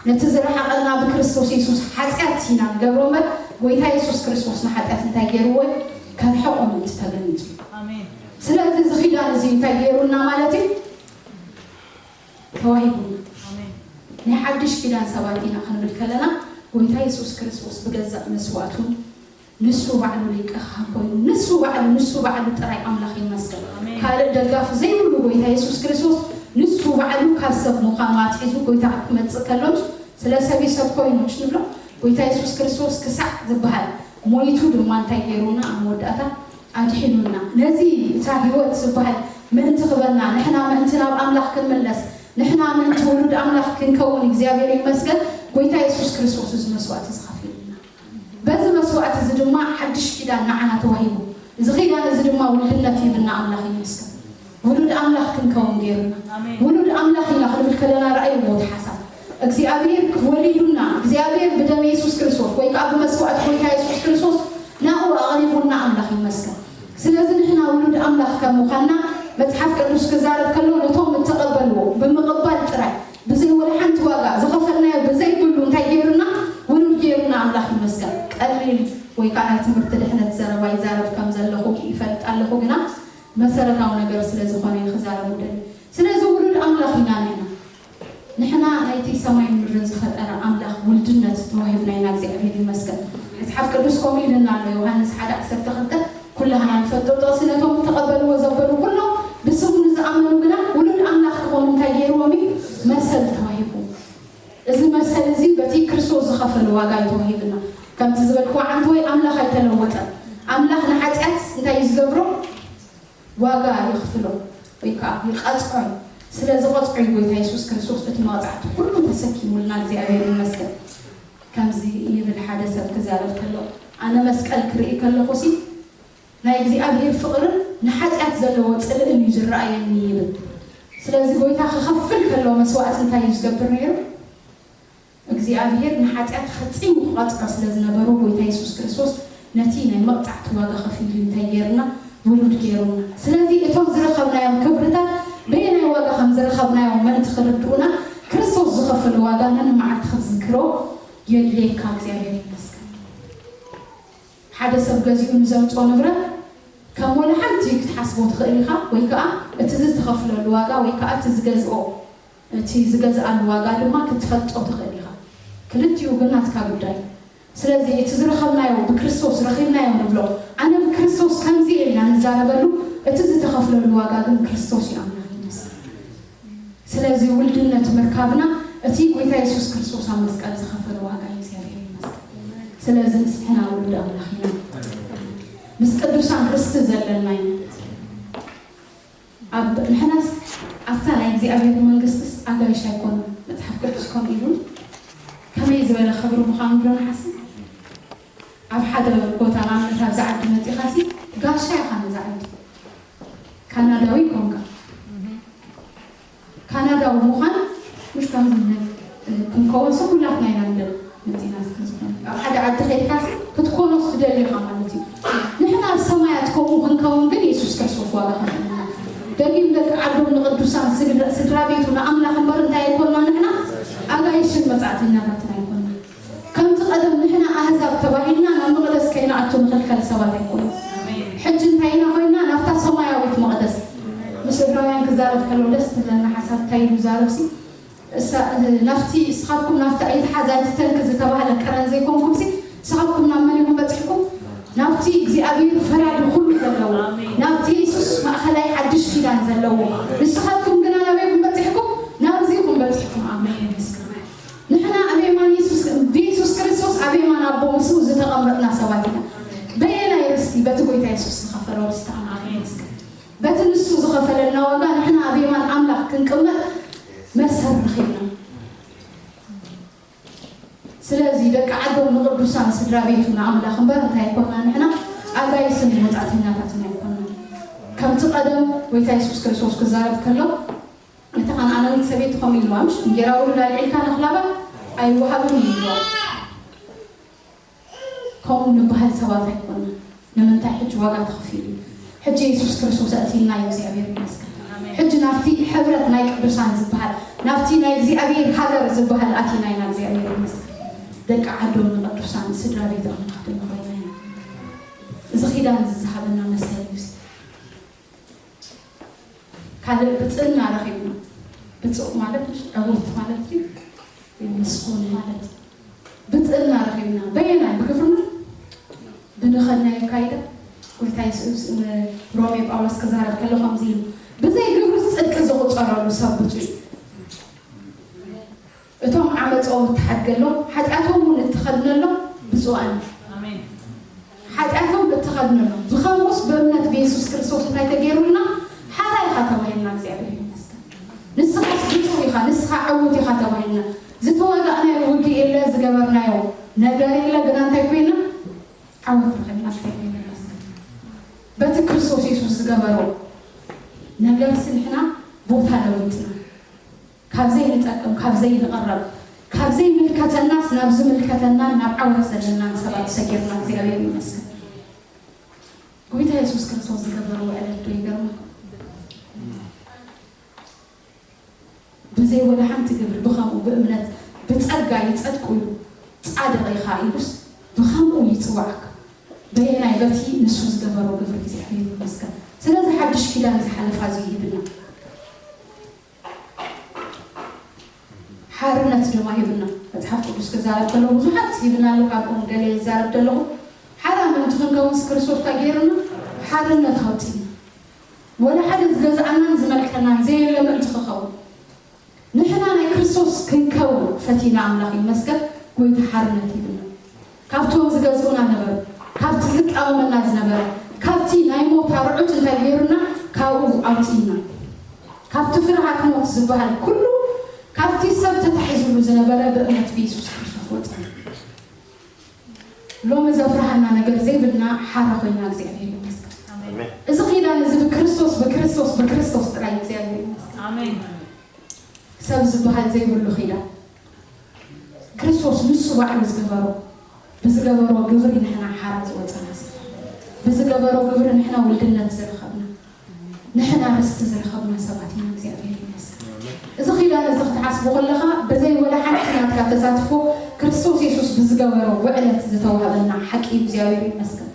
ነቲ ዝረሓቐና ብክርስቶስ የሱስ ሓጢኣት ኢና ንገብሮ እምበር፣ ጎይታ የሱስ ክርስቶስ ንሓጢኣት እንታይ ገይርዎ? ከርሕቖ ምእንቲ ተገሚጡ። ኣሜን። ስለዚ እዚ ኪዳን እዚ እንታይ ገይሩና ማለት እዩ? ተዋሂቡና። ኣሜን። ናይ ሓድሽ ኪዳን ሰባት ኢና ክንብል ከለና፣ ጎይታ የሱስ ክርስቶስ ብገዛእ መስዋእቱ ንሱ ባዕሉ ሊቀ ካህን ኮይኑ፣ ንሱ ባዕሉ፣ ንሱ ባዕሉ ጥራይ ኣምላኽ ይመስገን። ኣሜን። ካልእ ደጋፊ ዘይብሉ ጎይታ የሱስ ክርስቶስ ንሱ ባዕሉ ካብ ሰብ ምዃኑ ኣትሒዙ ጎይታ ክመጽእ ከሎ፣ ስለ ሰብ እዩ ሰብ ኮይኑ ንብሎ። ጎይታ የሱስ ክርስቶስ ክሳዕ ዝበሃል ሞይቱ ድማ እንታይ ገይሩና? ኣብ መወዳእታ ኣድሒኑና። ነዚ እታ ህይወት ዝበሃል ምእንቲ ክበና፣ ንሕና ምእንቲ ናብ ኣምላኽ ክንምለስ፣ ንሕና ምእንቲ ውሉድ ኣምላኽ ክንከውን እግዚኣብሔር ይመስገን፣ ጎይታ የሱስ ክርስቶስ እዚ መስዋእቲ እዚ ከፊሉልና። በዚ መስዋእቲ እዚ ድማ ሓድሽ ኪዳን ንዓና ተዋሂቡ። እዚ ኪዳን እዚ ድማ ውልድነት ይህብና፣ ኣምላኽ ይመስገን። ውሉድ ኣምላኽ ክንከውን ገይሩና። ኣሜን። ውሉድ ኣምላኽ ኢና ክንብል ከለና ረኣይዎ እቲ ሓሳብ። እግዚኣብሔር ወሊዱና፣ እግዚኣብሔር ብደም የሱስ ክርስቶስ ወይ ከዓ ብመስዋእቲ ጎይታ የሱስ ክርስቶስ ናብኡ ኣቕሪቡና፣ ኣምላኽ ይመስገን። ስለዚ ንሕና ውሉድ ኣምላኽ ከም ምዃንና መጽሓፍ ቅዱስ ክዛረብ ከሎ ነቶም እተቐበልዎ ብምቕባል ጥራይ ብዘይ ወላ ሓንቲ ዋጋ ዝኸፈልናዮ ብዘይብሉ እንታይ ገይሩና? ውሉድ ገይሩና። ኣምላኽ ይመስገን። ቀሊል ወይ ከዓ ናይ ትምህርቲ ድሕነት ዘረባ ይዛረብ ከም ዘለኹ ይፈልጥ ኣለኹ፣ ግና መሰረታዊ ነገር ስለ ዝኾነ እዩ ክዛረብ ደሊ። ስለዚ ውሉድ ኣምላኽ ኢና ንሕና። ንሕና ናይቲ ሰማይን ምድርን ዝፈጠረ ኣምላኽ ውልድነት ተዋሂብና ኢና። እግዚኣብሔር ይመስገን። መጽሓፍ ቅዱስ ከምኡ ኢልና ኣሎ። ዮሃንስ ሓደ ዓሰርተ ክልተ ኩላህና ንፈልጦ ጥቕሲ፣ ነቶም እተቐበልዎ ዘበሉ ኩሎም ብስሙ ንዝኣመኑ ግና ውሉድ ኣምላኽ ክኾኑ እንታይ ገይርዎም እዩ? መሰል ተዋሂቡ። እዚ መሰል እዚ በቲ ክርስቶስ ዝኸፈለ ዋጋ እዩ ተዋሂብና። ከምቲ ዝበልክዎ ዓንተ ወይ ኣምላኽ ኣይተለወጠን። ኣምላኽ ንሓጢኣት እንታይ እዩ ዝገብሮ? ዋጋ ይኽፍሎ ወይ ከዓ ይቐፅዖ እዩ። ስለ ዝቐፅዖ እዩ ጎይታ የሱስ ክርስቶስ እቲ መቕፃዕቲ ኩሉ ተሰኪሙልና። እግዚኣብሔር ይመስገን። ከምዚ ይብል ሓደ ሰብ ክዛረብ ከሎ፣ ኣነ መስቀል ክርኢ ከለኹ ሲ ናይ እግዚኣብሔር ፍቕርን ንሓጢኣት ዘለዎ ፅልእን እዩ ዝረኣየኒ ይብል። ስለዚ ጎይታ ክኸፍል ከሎ መስዋእቲ እንታይ እዩ ዝገብር ነይሩ? እግዚኣብሔር ንሓጢኣት ፈጺሙ ክቐጽዖ ስለ ዝነበሩ፣ ጎይታ የሱስ ክርስቶስ ነቲ ናይ መቕጻዕቲ ዋጋ ከፊሉ እንታይ ገይርና? ውሉድ ገይሩና። ስለዚ እቶም ዝረኸብናዮም ክብርታት በየናይ ዋጋ ከም ዝረኸብናዮም ምእንቲ ክርድኡና፣ ክርስቶስ ዝኸፈሎ ዋጋ ነንመዓልቲ ክትዝክሮ የድልየካ። እግዚኣብሔር ይመስገን። ሓደ ሰብ ገዚኡ ንዘምጽኦ ንብረት ከም ወላ ሓንቲ ክትሓስቦ ትኽእል ኢኻ፣ ወይ ከኣ እቲ ዝተኸፍለሉ ዋጋ ወይ ከኣ እቲ ዝገዝኦ እቲ ዝገዝኣሉ ዋጋ ድማ ክትፈልጦ ትኽእል ኢኻ። ክልቲኡ ግን ናትካ ጉዳይ። ስለዚ እቲ ዝረኸብናዮ ብክርስቶስ ረኺብናዮ ንብሎ፣ ኣነ ብክርስቶስ ከምዚ እየ ኢልና ንዛረበሉ፣ እቲ ዝተኸፍለሉ ዋጋ ግን ክርስቶስ እዩ። ኣምላኽ ይመስገን። ስለዚ ውልድነት ምርካብና እቲ ጎይታ የሱስ ክርስቶስ ኣብ መስቀል ዝኸፈለ ዋጋ እዩ። እግዚኣብሔር ይመስገን። ስለዚ ንስሕና ውሉድ ኣምላኽ ኢና። ምስ ቅዱሳን ርስቲ ዘለና ኢና። ኣብ ንሕናስ ኣብታ ናይ እግዚኣብሔር መንግስትስ ኣጋይሽ ኣይኮኑን። መጽሓፍ ቅዱስ ከምኡ ኢሉ ከመይ ዝበለ ክብሪ ምዃኑ ዶ ንሓስብ? ኣብ ሓደ ቦታ ንኣብነት ኣብዚ ዓዲ መጺኻሲ ጋሻ ኢኻ ነዛ ዓዲ። ካናዳዊ ኮንካ። ካናዳዊ ምዃን ምሽ ከም ክንከውን ሰብ ኩላትና ኢና ንደል መጺና እስከ ዝኾነ ኣብ ሓደ ዓዲ ከይድካሲ ክትኮኖስ ትደሊ ኢኻ ማለት እዩ። ንሕና ኣብ ሰማያት ከምኡ ክንከውን ግን የሱስ ክርስቶስ ዋጋ ከፊሉና። ደጊም ደቂ ዓዶም ንቅዱሳን ስድራ ስድራ ቤቱ ንኣምላኽ እምበር እንታይ ኣይኮንና ንሕና ኣጋይሽን መጻእተኛታትን ኣይኮንና። ከምቲ ቀደም ንሕና ኣህዛብ ተባሂልና ናብ መቕደስ ከይንኣቱ ንኽልከል ሰባት ኣይኮንና። ሕጂ እንታይ ኢና ኮይንና? ናብታ ሰማያዊት መቕደስ ምስ ዕብራውያን ክዛረብ ከሎ ደስ ትብለና ሓሳብ እንታይ ኢሉ ዛረብሲ እሳ ናብቲ እስኻትኩም ናብቲ ኣይትሓዝ ኣይትተንክ ዝተባህለ ከረን ዘይኮንኩምሲ ንስኻትኩም ናብ መን ኢኹም በጺሕኩም? ናብቲ እግዚኣብሔር ፈራዲ ኩሉ ዘለዎ ኣሜን። ናብቲ የሱስ ማእኸላይ ሓድሽ ኪዳን ዘለዎ ንስኻትኩም ግና ናበይ ኢኹም በጺሕኩም? ናብዚ ኢኹም በጺሕኩም። ኣሜን። ንሕና ኣብ የማን የሱስ ብየሱስ ክርስቶስ ኣብ የማን ኣቦ ምስኡ ዝተቐመጥና ሰባት ኢና። በየናይ ርስቲ? በቲ ጎይታ የሱስ ዝኸፈሎ ርስቲ ኣምላኽ ይመስገን። በቲ ንሱ ዝኸፈለልና ዋጋ ንሕና ኣብ የማን ኣምላኽ ክንቅመጥ መሰል ረኺብና። ስለዚ ደቂ ዓዶም ንቅዱሳን ስድራ ቤቱ ንኣምላኽ እምበር እንታይ ኣይኮንና ንሕና ኣጋይስን መጻእተኛታትን ኣይኮንና። ከምቲ ቀደም ጎይታ የሱስ ክርስቶስ ክዛረብ ከሎ እታ ከነኣናዊት ሰበይቲ ከምኡ ኢልዋ ምሽ እንጌራ ውሉድ ኣልዒልካ ንኽላባ ኣይወሃብን እዩ ኢልዋ። ከምኡ ንበሃል ሰባት ኣይኮንና። ንምንታይ ሕጂ ዋጋ ተኸፊሉ እዩ። ሕጂ የሱስ ክርስቶስ ኣእቲና እዩ እግዚኣብሔር ይመስገን። ሕጂ ናብቲ ሕብረት ናይ ቅዱሳን ዝበሃል ናብቲ ናይ እግዚኣብሔር ሃገር ዝበሃል ኣቲና ኢና እግዚኣብሔር ይመስገን። ደቂ ዓዶም ንቅዱሳን ስድራ ቤት ኣምላኽ ድማ ኮይና ኢና። እዚ ኪዳን እዚ ዝሃበና መሰል እዩ። ካልእ ብፅእና ረኺብና። ብፁዕ ማለት ዕውርት ማለት እዩ። ምስጉን ማለት ብፅእና ረኺብና። በየናይ ብግብርና ብንኸናይ ካይዳ ጎይታ የሱስ ሮሜ ጳውሎስ ክዛረብ ከሎ ከምዚ ኢሉ ብዘይ ግብሪ ፅድቂ ዝቁፀረሉ ሰብ ብፁዕ እዩ። እቶም ዓመጾም እትሓድገሎም ሓጢኣቶም እውን እትኸድነሎም ብፁዓን እዮም። ሓጢኣቶም እትኸድነሎም ዝኸምኡስ ብእምነት ብየሱስ ክርስቶስ እንታይ ተገይሩልና ሓራ ኢኻ ተባሂልና እግዚኣብሔር ይመስገን። ንስኻስ ብፁዕ ኢኻ ንስኻ ዕውት ኢኻ ተባሂልና። ዝተዋጋእናዮ ውግእ የለ ዝገበርናዮ ነገር የለ ግና እንታይ ኮይና ዓወት ረኺብና እግዚኣብሔር ይመስገን። በቲ ክርስቶስ የሱስ ዝገበሮ ነገር ስንሕና ቦታ ለውጥና ካብ ዘይንጠቅም ካብ ዘይንቐረብ ካብ ዘይምልከተናስ ናብ ዝምልከተናን ናብ ዓወት ዘለናን ሰባት ሰጊርና እግዚኣብሔር ይመስገን። ጎይታ የሱስ ክርስቶስ ዝገበሮ ውዕለት ዶ ይገርመኩም? ብዘይ ወላ ሓንቲ ግብሪ ብኸምኡ ብእምነት ብጸጋ ይጸድቁ እዩ፣ ጻድቕ ኢኻ ኢሉስ ብኸምኡ ይጽውዓካ። በየናይ? በቲ ንሱ ዝገበሮ ግብሪ። እግዚኣብሔር ይመስገን። ስለዚ ሓድሽ ኪዳን ዝሓለፋ እዚ ይህብና፣ ሓርነት ድማ ሂብና። መጽሓፍ ቅዱስ ክዛረብ ከሎ ብዙሓት ሂብና ኣሎ። ካብኦም ገለ ይዛረብ ዘለኹ። ሓራ ምእንቲ ክንከውንስ ክርስቶስ እንታይ ገይሩና? ሓርነት ኣውፂና። ወላ ሓደ ዝገዝኣናን ዝመልከናን ዘየለ ምእንቲ ክኸውን፣ ንሕና ናይ ክርስቶስ ክንከውን ፈቲና፣ ኣምላኽ ይመስገን፣ ጎይታ ሓርነት ሂብና። ካብቶም ዝገዝኡና ነበሩ፣ ካብቲ ዝቃወመና ዝነበረ፣ ካብቲ ናይ ሞት ኣርዑት እንታይ ገይሩና? ካብኡ ኣውፂና። ካብቲ ፍርሃት ሞት ዝበሃል ኩሉ፣ ካብቲ ሰብ ተታሒዙሉ ዝነበረ ብእምነት ብየሱስ ክርስቶስ ወፅና። ሎሚ ዘፍርሃና ነገር ዘይብልና ሓራ ኮይና እግዚኣብሔር ይመስገን። ኣሜን። እዚ ኪዳን እዚ ብክርስቶስ ብክርስቶስ ብክርስቶስ ጥራይ እግዚኣብሔር ይመስገን። ኣሜን። ሰብ ዝበሃል ዘይብሉ ኪዳን ክርስቶስ ንሱ ባዕሉ ዝገበሮ፣ ብዝገበሮ ግብሪ ንሕና ሓራ ዝወፀና ሰብ፣ ብዝገበሮ ግብሪ ንሕና ውልድነት ዝረኸብና፣ ንሕና ርስቲ ዝረኸብና ሰባት ኢና። እግዚኣብሔር ይመስገን። እዚ ኪዳን እዚ ክትሓስቡ ከለኻ ብዘይ ወላ ሓንቲ ናትካ ተሳትፎ ክርስቶስ የሱስ ብዝገበሮ ውዕለት ዝተዋህበና ሓቂ እዩ። እግዚኣብሔር ይመስገን።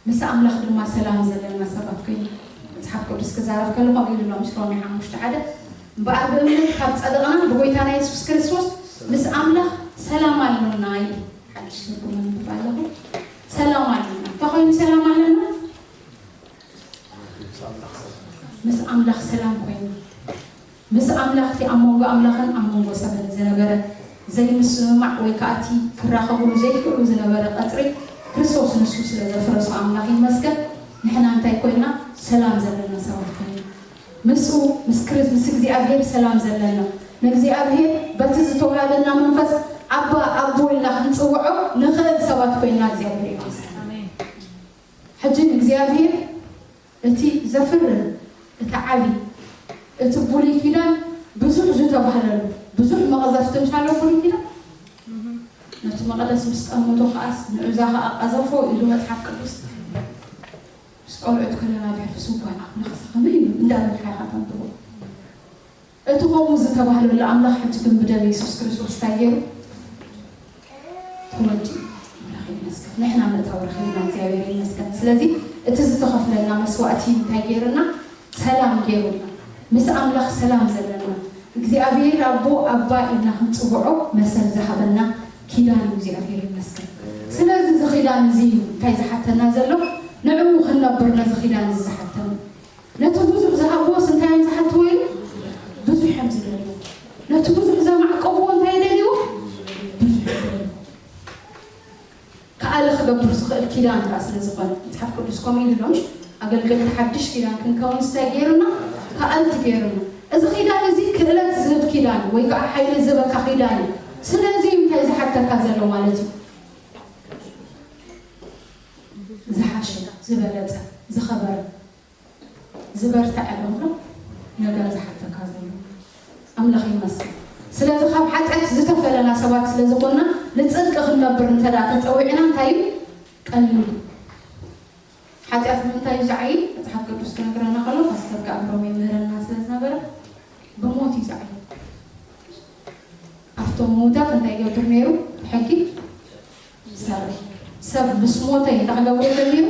ምስ ኣምላኽ ድማ ሰላም ዘለና ሰባት ኮይና፣ መጽሓፍ ቅዱስ ክዛረብ ከሎ ከምኡ ኢሉ ኣሎ፣ ምስ ሮሜ ሓሙሽተ ሓደ፣ እምበኣር ብእምነት ካብ ጸደቕና ብጎይታና የሱስ ክርስቶስ ምስ ኣምላኽ ሰላም ኣሎና ይብል። ሓድሽ ትርጉም ኣንብብ ኣለኹ። ሰላም ኣሎና። እንታይ ኮይኑ ሰላም ኣለና? ምስ ኣምላኽ ሰላም ኮይኑ፣ ምስ ኣምላኽ እቲ ኣብ መንጎ ኣምላኽን ኣብ መንጎ ሰብን ዝነበረ ዘይምስምማዕ ወይ ከዓ እቲ ክራኸብሉ ዘይክእሉ ዝነበረ ቀፅሪ ክርስቶስ ንሱ ስለ ዘፍረሶ ኣምላኽ ይመስገን። ንሕና እንታይ ኮይና? ሰላም ዘለና ሰባት ኮይና። ምስኡ ምስ ክርስ ምስ እግዚኣብሔር ሰላም ዘለና፣ ንእግዚኣብሔር በቲ ዝተዋሃበና መንፈስ ኣባ ኣቦ ኢልና ክንፅውዖ ንኽእል ሰባት ኮይና። እግዚኣብሔር ይመስገን። ኣሜን። ሕጂ ንእግዚኣብሔር እቲ ዘፍርን እቲ ዓቢ እቲ ብሉይ ኪዳን ብዙሕ ዝተባህለሉ ብዙሕ መቕዘፍቲ ምሻሎ ብሉይ ኪዳን ነቲ መቐደስ ምስ ጠመቶ ከዓስ ንዑዛ ከዓ ቀዘፎ ኢሉ መጽሓፍ ቅዱስ። ምስ ቆልዑት ከለና ቢያፍስ እኳ ኣምላኽ ከመይ እዩ እንዳበልካ ኢኻ ተንብቦ። እቲ ከምኡ ዝተባህለሉ ኣምላኽ ሕጂ ግን ብደም የሱስ ክርስቶስ እንታይ ገይሩ? ተወዲኡ። ኣምላኽ ይመስገን። ንሕና ምእታው ረኺብና፣ እግዚኣብሔር ይመስገን። ስለዚ እቲ ዝተኸፍለልና መስዋእቲ እንታይ ገይሩና? ሰላም ገይሩና። ምስ ኣምላኽ ሰላም ዘለና፣ እግዚኣብሔር ኣቦ ኣባ ኢልና ክንጽውዖ መሰል ዝሃበና ኪዳን እዩ። እግዚኣብሔር ይመስገን። ስለዚ እዚ ኪዳን እዚ እዩ እንታይ ዝሓተና ዘሎ? ንዕኡ ክንነብር ነዚ ኪዳን እዚ ዝሓተና። ነቲ ብዙሕ ዝሃብዎስ እንታይ እዮም ዝሓትዎ ኢሉ? ብዙሕ እዮም ዝደልዩ። ነቲ ብዙሕ ዘማዕቀብዎ እንታይ ይደልዩ? ብዙሕ ይደልዩ። ከኣለ ክገብር ዝኽእል ኪዳን ከኣ ስለ ዝኾነ መጽሓፍ ቅዱስ ከምኡ ኢሉ ኣሎ። ምሽ ኣገልገልቲ ሓድሽ ኪዳን ክንከውን እንታይ ገይሩና? ከኣልቲ ገይሩና። እዚ ኪዳን እዚ ክእለት ዝህብ ኪዳን ወይ ከዓ ሓይሊ ዝህበካ ኪዳን እዩ። ስለዚ እዩ እንታይ ዝሓተካ ዘሎ ማለት እዩ። ዝሓሸ፣ ዝበለጸ፣ ዝኸበረ፣ ዝበርትዐ ዶ ነገር ዝሓተካ ዘሎ። ኣምላኽ ይመስገን። ስለዚ ካብ ሓጢኣት ዝተፈለና ሰባት ስለ ዝኾንና ንጽድቂ ክንነብር እንተ ደኣ ተጸዊዕና እንታይ እዩ? ቀሊል እዩ። ሓጢኣት ብምንታይ እዩ ዝዓዪ? መጽሓፍ ቅዱስ ክነግረና ከሎ ፓስተር ከኣ ብሮም ይምህረና ስለ ዝነበረ ብሞት እዩ ዝዓዪ። ኣብቶም ምዉታት እንታይ ይገብር ነይሩ? ሕጊ ይሰርሕ። ሰብ ምስ ሞተ እንታይ ክገብሮ ጀሚሩ?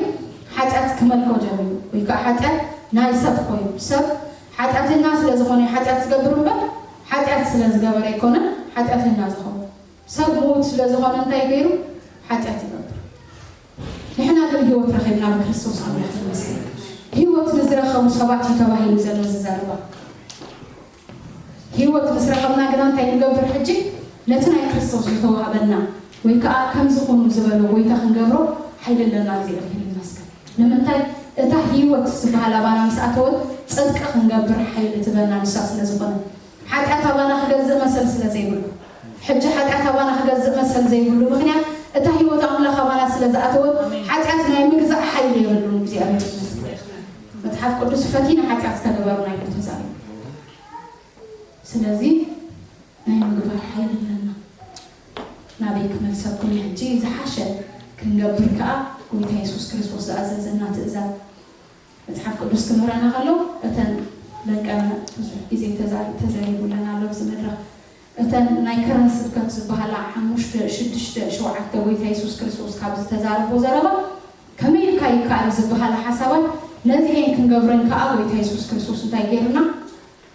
ሓጢኣት ክመልኮ ጀሚሩ። ወይ ከዓ ሓጢኣት ናይ ሰብ ኮይኑ። ሰብ ሓጢኣተኛ ስለ ዝኾነ እዩ ሓጢኣት ዝገብር እምበር ሓጢኣት ስለ ዝገበረ ኣይኮነን ሓጢኣተኛ ዝኸውን። ሰብ ምዉት ስለ ዝኾነ እንታይ ገይሩ? ሓጢኣት ይገብር። ንሕና ግን ህይወት ረኺብና ብክርስቶስ ኣምላኽ ይመስገን። ህይወት ንዝረኸቡ ሰባት እዩ ተባሂሉ ዘሎ እዚ ዘረባ። ህይወት ምስ ረኸብና ግና እንታይ ንገብር ሕጂ? ነቲ ናይ ክርስቶስ ዝተዋህበና ወይ ከዓ ከምዚ ኩኑ ዝበሎ ጎይታ ክንገብሮ ሓይሊ ኣለና። እግዚኣብሔር ይመስገን። ንምንታይ? እታ ህይወት ዝበሃል ኣባና ምስ ኣተወት ጽድቂ ክንገብር ሓይሊ ትበና ንሳ ስለ ዝኾነ። ሓጢኣት ኣባና ክገዝእ መሰል ስለ ዘይብሉ። ሕጂ ሓጢኣት ኣባና ክገዝእ መሰል ዘይብሉ ምኽንያት እታ ህይወት ኣምላኽ ኣባና ስለ ዝኣተወት ሓጢኣት ናይ ምግዛእ ሓይሊ የብሉን። እግዚኣብሔር ይመስገን። መጽሓፍ ቅዱስ ፈቲና ሓጢኣት ዝተገበሩና ኢሉ ተዛሪቡ። ስለዚ ናይ ምግባር ሓይሊ ኣለና። ናበይ ክመልሰኩም ሕጂ ዝሓሸ ክንገብር ከኣ ጎይታ የሱስ ክርስቶስ ዝኣዘዘና ትእዛዝ መጽሓፍ ቅዱስ ክምህረና ከሎ እተን ደቀ ናይ ከረን ስብከት ዝበሃላ ሓሙሽተ ሽዱሽተ ሸውዓተ ጎይታ የሱስ ክርስቶስ ካብ ዝተዛረቦ ዘረባ ከመይ ኢልካ ይከኣል ዝበሃላ ሓሳባት ነዚኤን ክንገብረን ከኣ ጎይታ የሱስ ክርስቶስ እንታይ ገይርና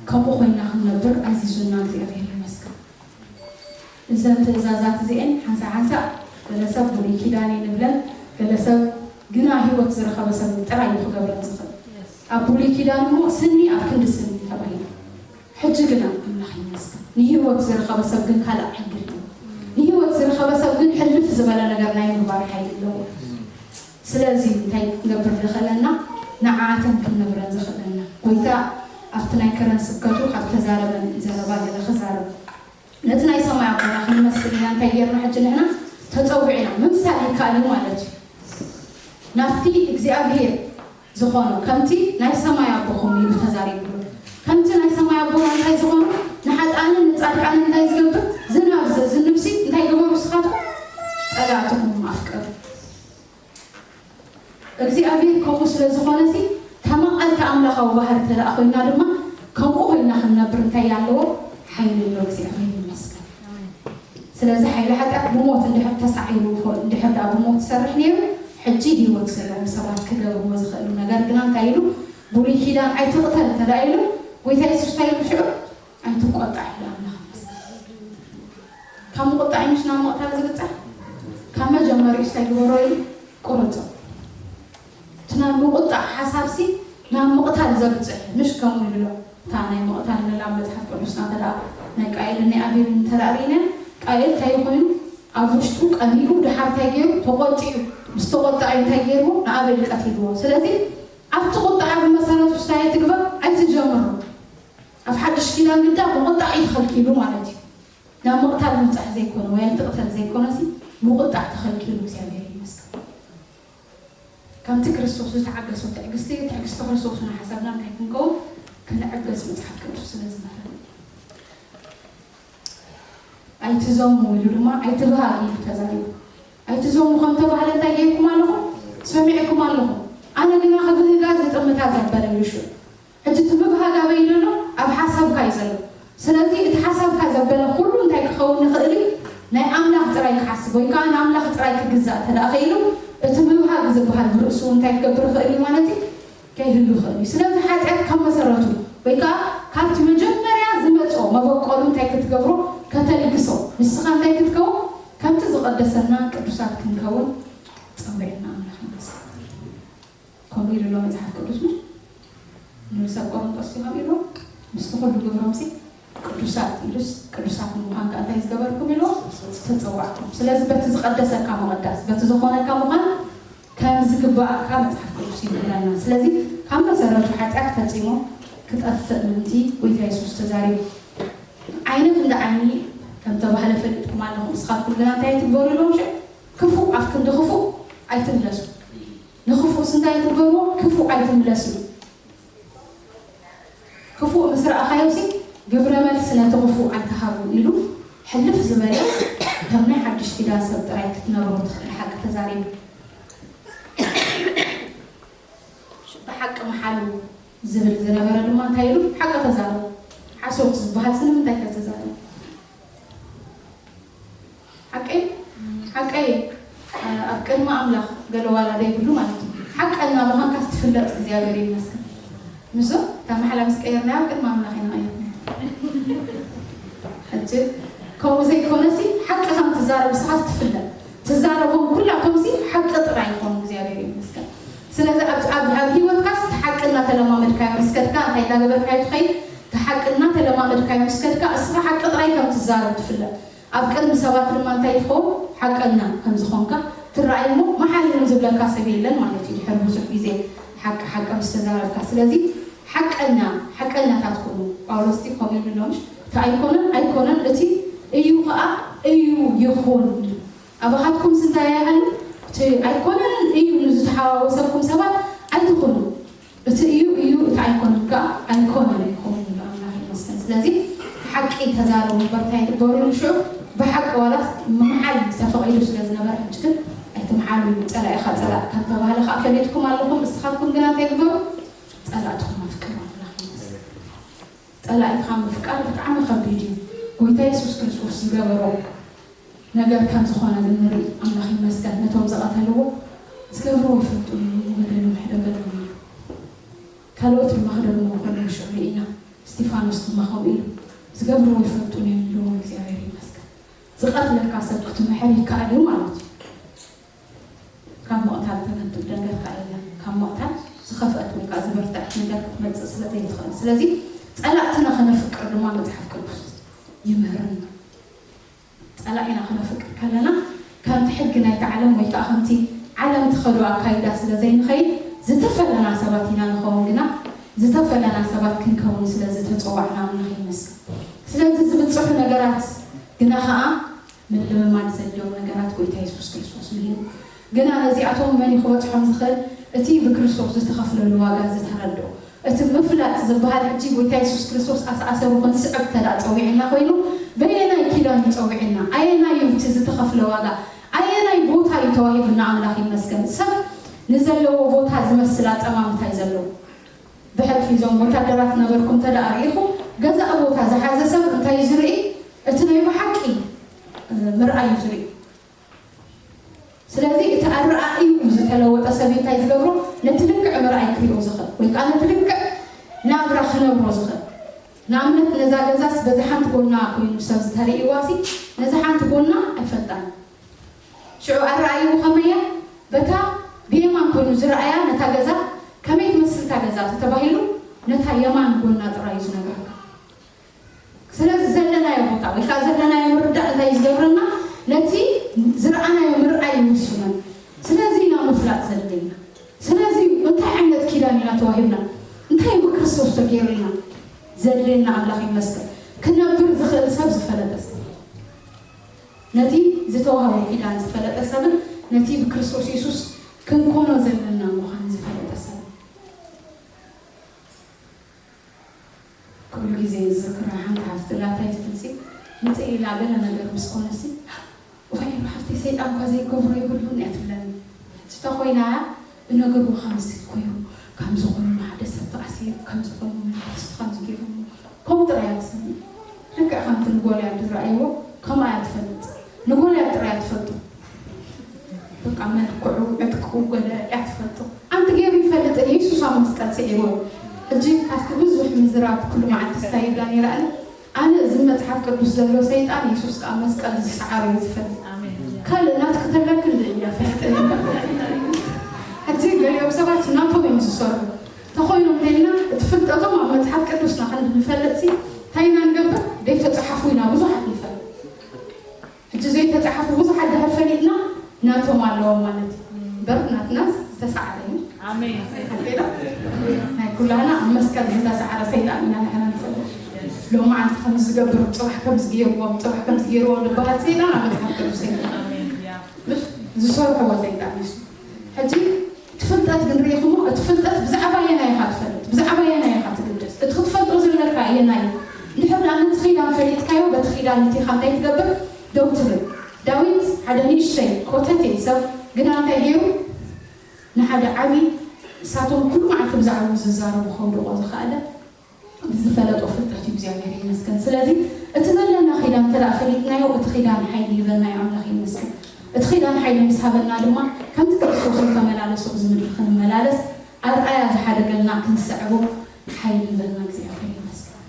ከምኡ ኮይና ክንነብር ኣዚዙና እግዚኣብሔር ይመስገን። እዘን ትእዛዛት እዚኤን ሓንሳእ ሓንሳእ ገለ ሰብ ብሉይ ኪዳን እዩ ንብለን፣ ገለ ሰብ ግና ህይወት ዝረኸበ ሰብ ጥራይ እዩ ክገብረን ዝኽእል። ኣብ ብሉይ ኪዳን እሞ ስኒ ኣብ ክንዲ ስኒ ተባሂሉ። ሕጂ ግና ኣምላኽ ይመስገን ንህይወት ዝረኸበ ሰብ ግን ካልእ ዕድል እዩ። ንህይወት ዝረኸበ ሰብ ግን ሕልፍ ዝበለ ነገር ናይ ምግባር ሓይሊ ኣለዎ። ስለዚ እንታይ ክንገብር ዘኽእለና ንዓኣተን ክንነብረን ዘኽእለና ጎይታ ኣብቲ ናይ ከረን ስብከቱ ካብ ተዛረበን ዘረባ ገለ ክዛረብ ነቲ ናይ ሰማይ ኣቦና ክንመስል ኢና እንታይ ጌርና ሕጂ ንሕና ተጸዊዕና ምምሳል ይከኣል እዩ ማለት እዩ ናብቲ እግዚኣብሔር ዝኾኖ ከምቲ ናይ ሰማይ ኣቦኹም ኢሉ ተዛሪብሉ ከምቲ ናይ ሰማይ ኣቦና እንታይ ዝኾኖ ንሓጣንን ንጻድቃንን እንታይ ዝገብር ዝናብ ዘዝንብሲ እንታይ ግበሩ ስኻትኩም ጸላእትኹም ኣፍቀሩ እግዚኣብሔር ከምኡ ስለ ዝኾነ ሲ ተመቐልቲ ኣምላኻዊ ባህሪ ተደኣ ኮይና ድማ ከምኡ ኮይና ክንነብር እንታይ ኣለዎ ሓይሊ ኣሎ እግዚኣብሔር ይመስገን ስለዚ ሓይሊ ሓጢኣት ብሞት እንድሕር ተሳዒሩ እንድሕር ደኣ ብሞት ትሰርሕ ነይሩ ሕጂ ህይወት ዘለዎም ሰባት ክገብርዎ ዝኽእሉ ነገር ግና እንታይ ኢሉ ብሉይ ኪዳን ኣይትቕተል እንተ ደኣ ኢሉ ጎይታ የሱስ እንታይ ኢሉ ሽዑ ኣይትቆጣዕ ኢሉ ኣምላኽ ይመስገን ካብ ምቁጣዕ ምሽ ናብ ምቕታል ዝብጻሕ ካብ መጀመሪኡ እንታይ ግበሮ ኢሉ ቁረጾ እቲ ናብ ምቁጣዕ ሓሳብሲ ናብ ምቕታል ዘብጽሕ ምሽ ከምኡ ይብሎ እታ ናይ ምቕታል ንላ መጽሓፍ ቅዱስና እንተ ናይ ቃኤልን ናይ ኣቤልን እንተ ርኢና ቃኤል እንታይ ኮይኑ ኣብ ውሽጡ ቀኒኡ ድሓር እንታይ ገይሩ ተቆጢኡ ምስ ተቆጣ እዩ እንታይ ገይርዎ ንኣቤል ቀቲልዎ ስለዚ ኣብቲ ቁጣዓ ብመሰረቱ ስታይ ትግበር ኣይትጀምሮ ኣብ ሓድሽ ኪዳን ግዳ ምቁጣዕ እዩ ተኸልኪሉ ማለት እዩ ናብ ምቕታል ምብጻሕ ዘይኮነ ወይ ኣይትቕተል ዘይኮነ ሲ ምቁጣዕ ተኸልኪሉ እግዚኣብሔር ይመስገን ከምቲ ክርስቶስ ዝተዓገሶ ትዕግስቲ ትዕግስቲ ክርስቶስ ንሓሳብና እንታይ ክንከውን ክንዕገስ መጽሓፍ ቅዱስ ስለ ዝምህረን ኣይትዘሙ ኢሉ ድማ ኣይትብሃግ ኢሉ ተዛሪቡ ኣይትዘሙ ከም ተባህለ እንታይ ገይርኩም ኣለኹም ሰሚዕኩም ኣለኹም ኣነ ግና ክብህጋ ዝጥምታ ዘበለ ይሹ ሕጂ እቲ ምብሃግ ኣበይ ዘሎ ኣብ ሓሳብካ እዩ ዘሎ ስለዚ እቲ ሓሳብካ ዘበለ ኩሉ እንታይ ክኸውን ይኽእል እዩ ናይ ኣምላኽ ጥራይ ክሓስብ ወይ ከዓ ንኣምላኽ ጥራይ ክግዛእ ተደኣ ኽኢሉ እቲ ምብሃግ ዝበሃል ብርእሱ እንታይ ክገብር ይኽእል እዩ ማለት እዩ ከይህሉ ይኽእል እዩ ስለዚ ሓጢኣት ካብ መሰረቱ ወይ ከዓ ካብቲ መጀመርያ ዝመፅኦ መበቆሉ እንታይ ክትገብሮ ከተልግሶ ንስኻ እንታይ ክትከውን ከምቲ ዝቐደሰና ቅዱሳት ክንከውን ፀዊዕና ኣምላኽ ይመስል ከምኡ ኢሉ ኣሎ መፅሓፍ ቅዱስ ምን ንሰብ ቆሮንጦስ ሲ ከምኡ ኢሉ ምስቲ ኩሉ ግብሮምሲ ቅዱሳት ኢሉስ ቅዱሳት ንምዃን ከ እንታይ ዝገበርኩም ኢሉ ተፀዋዕኩም ስለዚ በቲ ዝቐደሰካ ምቐዳስ በቲ ዝኾነካ ምዃን ከም ዝግባእካ መፅሓፍ ቅዱስ ይምህረና ስለዚ ካብ መሰረቱ ሓጢኣት ፈፂሙ ክጠፍእ ምእንቲ ጎይታ የሱስ ተዛሪቡ ዓይነት እንደ ዓይኒ ከም ተባህለ ፈሊጥኩም ኣለኹም ንስኻትኩም ግና እንታይ ትግበሩ ኢሎም ሽዑ ክፉእ ኣብ ክንዲ ክፉእ ኣይትምለሱ ንኽፉእስ እንታይ ትግበርዎ ክፉእ ኣይትምለሱ ክፉእ ምስ ረኣኻዮሲ ግብረ መልሲ ነቲ ክፉእ ኣይትሃቡ ኢሉ ሕልፍ ዝበለ ከም ናይ ሓድሽ ኪዳን ሰብ ጥራይ ክትነብሮ ትኽእል ሓቂ ተዛሪቡ ብሓቂ መሓሉ ዝብል ዝነበረ ድማ እንታይ ኢሉ ሓቂ ተዛረቡ ሓሶት ዝበሃል ስለ ምንታይ ከ ተዛረቡ ሓቀይ ሓቀይ ኣብ ቅድሚ ኣምላኽ ገለ ዋላ ዘይብሉ ማለት እዩ ሓቀኛ ምዃንካስ ትፍለጥ እግዚኣብሔር ይመስገን ምስ እታ ማሕላ ምስ ቀየርናያ ኣብ ቅድሚ ኣምላኽ ኢና ቀይርና ሕጂ ከምኡ ዘይኮነሲ ሓቂ ከም ትዛረብ ንስኻስ ትፍለጥ ትዛረቦም ኩላቶምሲ ሓቂ ጥራይ ይኾኑ እግዚኣብሔር ይመስገን ስለዚ ኣብ ኣብ ኣብ ህይወትካስ እቲ ሓቂ እናተለማመድካዮ ምስ ከድካ እንታይ እናገበርካዮ ትኸይድ እቲ ሓቂ እናተለማመድካዮ ምስ ከድካ እስኻ ሓቂ ጥራይ ከም ትዛረብ ትፍለጥ ኣብ ቅድሚ ሰባት ድማ እንታይ ትኸውን ሓቀኛ ከም ዝኾንካ ትረኣይ እሞ መሓል ኢሉ ዝብለካ ሰብ የለን ማለት እዩ ድሕሪ ብዙሕ ግዜ ሓቂ ሓቂ ምስ ተዛረብካ ስለዚ ሓቀኛ ሓቀኛታት ኩኑ ጳውሎስ እቲ ከምኡ ይብሎ ምሽ እቲ ኣይኮነን ኣይኮነን እቲ እዩ ከዓ እዩ ይኹን ኣባኻትኩም ስንታይ ኣይሃሉ እቲ ኣይኮነን እዩ ንዝተሓዋወሰኩም ሰባት ኣይትኹኑ እቲ እዩ እዩ እቲ ኣይኮነን ከዓ ኣይኮነን ይኸውን ይብሎ ኣምላኽ ይመስገን ስለዚ ሓቂ ተዛረቡ እምበር እንታይ ትበሩ ንሽዑ ብሓቂ ዋላስ ምምሓል ተፈቒዱ ስለ ዝነበረ ሕጂ ግን ኣይትምሓሉ ጸላኢኻ ጸላእ ከም ተባህለ ከዓ ፈሊጥኩም ኣለኹም እስኻትኩም ግና እንታይ ግበሩ ጸላእትኹም ኣፍቅሩ ኣምላኽ ይመስገን ጸላኢኻ ምፍቃር ብጣዕሚ ከቢድ እዩ ጎይታ የሱስ ክርስቶስ ዝገበሮ ነገር ከም ዝኾነ ግን ንርኢ። ኣምላኽ ይመስገን። ነቶም ዝቐተልዎ ዝገብርዎ ይፈልጡ እዮም፣ ገደሎም ሕደገሎም እዩ። ካልኦት ድማ ክደግሞ ከለዉ ሽዑ ርኢና። እስቲፋኖስ ድማ ከምኡ ኢሉ ዝገብርዎ ይፈልጡ እዮም ኢልዎም። እግዚኣብሔር ይመስገን። ዝቐትለካ ሰብ ክትምሕር ይከኣል እዩ ማለት እዩ። ካብ ምቕታል ተገድብ ነገር ከኣ የለን። ካብ ምቕታል ዝኸፍአት ወይ ከዓ ዝበርትዐት ነገር ክትመፅእ ስለ ዘይትኽእል። ስለዚ ፀላእትና ከነፍቅር ድማ መፅሓፍ ቅዱስ ይምህርና። ፀላኢና ከነፍቅር ከለና ከምቲ ሕጊ ናይቲ ዓለም ወይ ከዓ ከምቲ ዓለም ትኸዶ ኣካይዳ ስለ ዘይንኸይድ ዝተፈለና ሰባት ኢና ንኸውን ግና ዝተፈለና ሰባት ክንከውን ስለ ዝተፀዋዕና ኣምላኽ ይመስገን። ስለዚ ዝብፅሑ ነገራት ግና ከዓ ምልምማድ ዘድልዮም ነገራት ጎይታ የሱስ ክርስቶስ ምሂሩ። ግና ነዚኣቶም መን እዩ ክበፅሖም ዝኽእል? እቲ ብክርስቶስ ዝተኸፍለሉ ዋጋ ዝተረድኦ። እቲ ምፍላጥ ዝበሃል ሕጂ ጎይታ የሱስ ክርስቶስ ኣሰኣሰሩ ክንስዕብ ተዳ ፀዊዕና ኮይኑ በየናይ ኪዳን እዩ ፀዊዕና? ኣየናይ እዩ እቲ ዝተኸፍለ ዋጋ? ኣየናይ ቦታ እዩ ተዋሂቡና? ኣምላኽ ይመስገን። ሰብ ንዘለዎ ቦታ ዝመስል ኣጠማምታ እዩ ዘለዎ። ብሕልፊ እዞም ወታደራት ነበርኩም ተዳ ርኢኹም ገዛእ ቦታ ዝሓዘ ሰብ እንታይ እዩ ዝርኢ? እቲ ናይ ብሓቂ ምርኣይ እዩ ዝርኢ። ስለዚ እቲ ኣረኣእዩ ዝተለወጠ ሰብ እንታይ ዝገብሮ? ነቲ ልክዕ ምርኣይ ክሪኦ ዝኽእል ወይ ከዓ ነቲ ልክዕ ናብራ ክነብሮ ዝኽእል። ንኣብነት ነዛ ገዛስ በዚ ሓንቲ ጎና ኮይኑ ሰብ ዝተርእይዋ ሲ ነዚ ሓንቲ ጎና ኣይፈልጣን። ሽዑ ኣረኣእይኡ ከመይ እያ? በታ ብየማን ኮይኑ ዝረኣያ ነታ ገዛ ከመይ ትመስል እታ ገዛ ተተባሂሉ ነታ የማን ጎና ጥራይ እዩ ዝነግረካ። ስለዚ ዘለናዮ ቦታ ወይ ከዓ ዘለናዮ ምርዳእ እንታይ እዩ ዝገብረና? ነቲ ዝረኣናዮ ምርኣይ ይውስኖ። ስለዚ ኢና ምፍላጥ ዘድልየና። ስለዚ እንታይ ዓይነት ኪዳን ኢና ተዋሂብና? እንታይ ብክርስቶስ ተገይሩልና? ዘድልየና ኣምላኽ ይመስገን። ክነብር ዝኽእል ሰብ ዝፈለጠ ሰብ፣ ነቲ ዝተዋህቦ ኪዳን ዝፈለጠ ሰብን ነቲ ብክርስቶስ የሱስ ክንኮኖ ዘለና ምዃን ዝፈለጠ ሰብን። ኩሉ ግዜ ዝዝክራ ሓንቲ ሓፍቲ ላታይ ትብልሲ ምፅእ ኢላ ገለ ነገር ምስ ኮነሲ ወይ ሓፍቲ ሰይጣን እኳ ዘይገብሮ ይብሉን እያ ትብለኒ። ስተ ኮይና እነግርዎ ከምዚ ኮይኑ ከምዚ ኮይኑ ሓደ ሰብ ተኣሲሩ ከምዚ ኮይኑ መንግስቲ ከምዚ ገይሮሞ ከምኡ ጥራይ እያ ትሰምዕ። ልክዕ ከምቲ ንጎልያድ ዝረኣይዎ ከምኣ እያ ትፈልጥ። ንጎልያድ ጥራይ እያ ትፈልጡ። በቃ መልክዑ ዕጥቁ ገለ እያ ትፈልጡ። ኣንቲ ገይሩ ይፈልጥ ኢየሱስ ኣብ መስቀል ስዒርዎ። ሕጂ ካብቲ ብዙሕ ምዝራብ ኩሉ መዓልቲ ስታይ ይብላ ነይራ ኣነ። ኣነ እዚ መጽሓፍ ቅዱስ ዘሎ ሰይጣን የሱስ ኣብ መስቀል ዝሰዓሮ እዩ ዝፈልጥ። ካልእ ናትክተለክል እያ ፈልጥ። ሕጂ ገሊኦም ሰባት ናቶም እዮም ዝሰርሑ ተኾይኖም ተልና እቲ ፍልጠቶም ኣብ መጽሓፍ ቅዱስና ክንዲ ንፈልጥሲ እንታይ ኢና ንገብር? ዘይተጻሓፉ ኢና ብዙሓት ንፈልጥ። ሕጂ ዘይተጻሓፉ ብዙሓት ድሕር ፈሊጥና ናቶም ኣለዎም ማለት እዩ። እምበር ናትናስ ዝተሰዓረ እዩ። ኣሜን። ሓቂ ዶ? ናይ ኩላህና ኣብ መስቀል ዝተሰዓረ ሰይጣን ኢና ንሕና ንፈልጥ። ሎማዓንቲ ከምዚ ዝገብር፣ ጽባሕ ከምዚ ገይርዎም፣ ጽባሕ ከምዚ ገይርዎም ዝበሃል ሰይጣን ኣብ መጽሓፍ ቅዱስ የለን። ኣሜን። ያ። ምሽ ዝሰርሕዎ ሰይጣን እዩ። ሕጂ እቲ ፍልጠት ግን ርኢኹሞ፣ እቲ ፍልጠት ብዛዕባ ኣየናይ ኢኻ ትፈልጥ? ብዛዕባ ኣየናይ ኢኻ ትግደስ? እቲ ክትፈልጦ ዘለካ ኣየናይ እዩ? እንድሕር ደኣ ነቲ ኺዳን ፈሊጥካዮ፣ በቲ ኺዳን እቲ ኢኻ እንታይ ትገብር? ደው ትብል። ዳዊት ሓደ ንእሽተይ ኮተቴ ሰብ ግና እንታይ ገይሩ? ንሓደ ዓቢ እሳቶም ኩሉ መዓልቲ ብዛዕባኡ ዝዛረቡ ከውድቖ ዝኸኣለ ብዝፈለጦ ፍልጠት እዩ። እግዚኣብሔር ይመስገን። ስለዚ እቲ ዘለና ኺዳን እንተ ደኣ ፈሊጥናዮ፣ እቲ ኺዳን ሓይሊ ይህበና እዩ። ኣምላኽ ይመስገን። እቲ ኺዳን ሓይሊ ምስ ሃበና ድማ ከምቲ ክርስቶስ ዝተመላለሶ ኣብዚ ምድሪ ክንመላለስ፣ ኣርኣያ ዝሓደገልና ክንስዕቦ ሓይሊ ይህበና እግዚኣብሔር ይመስገን።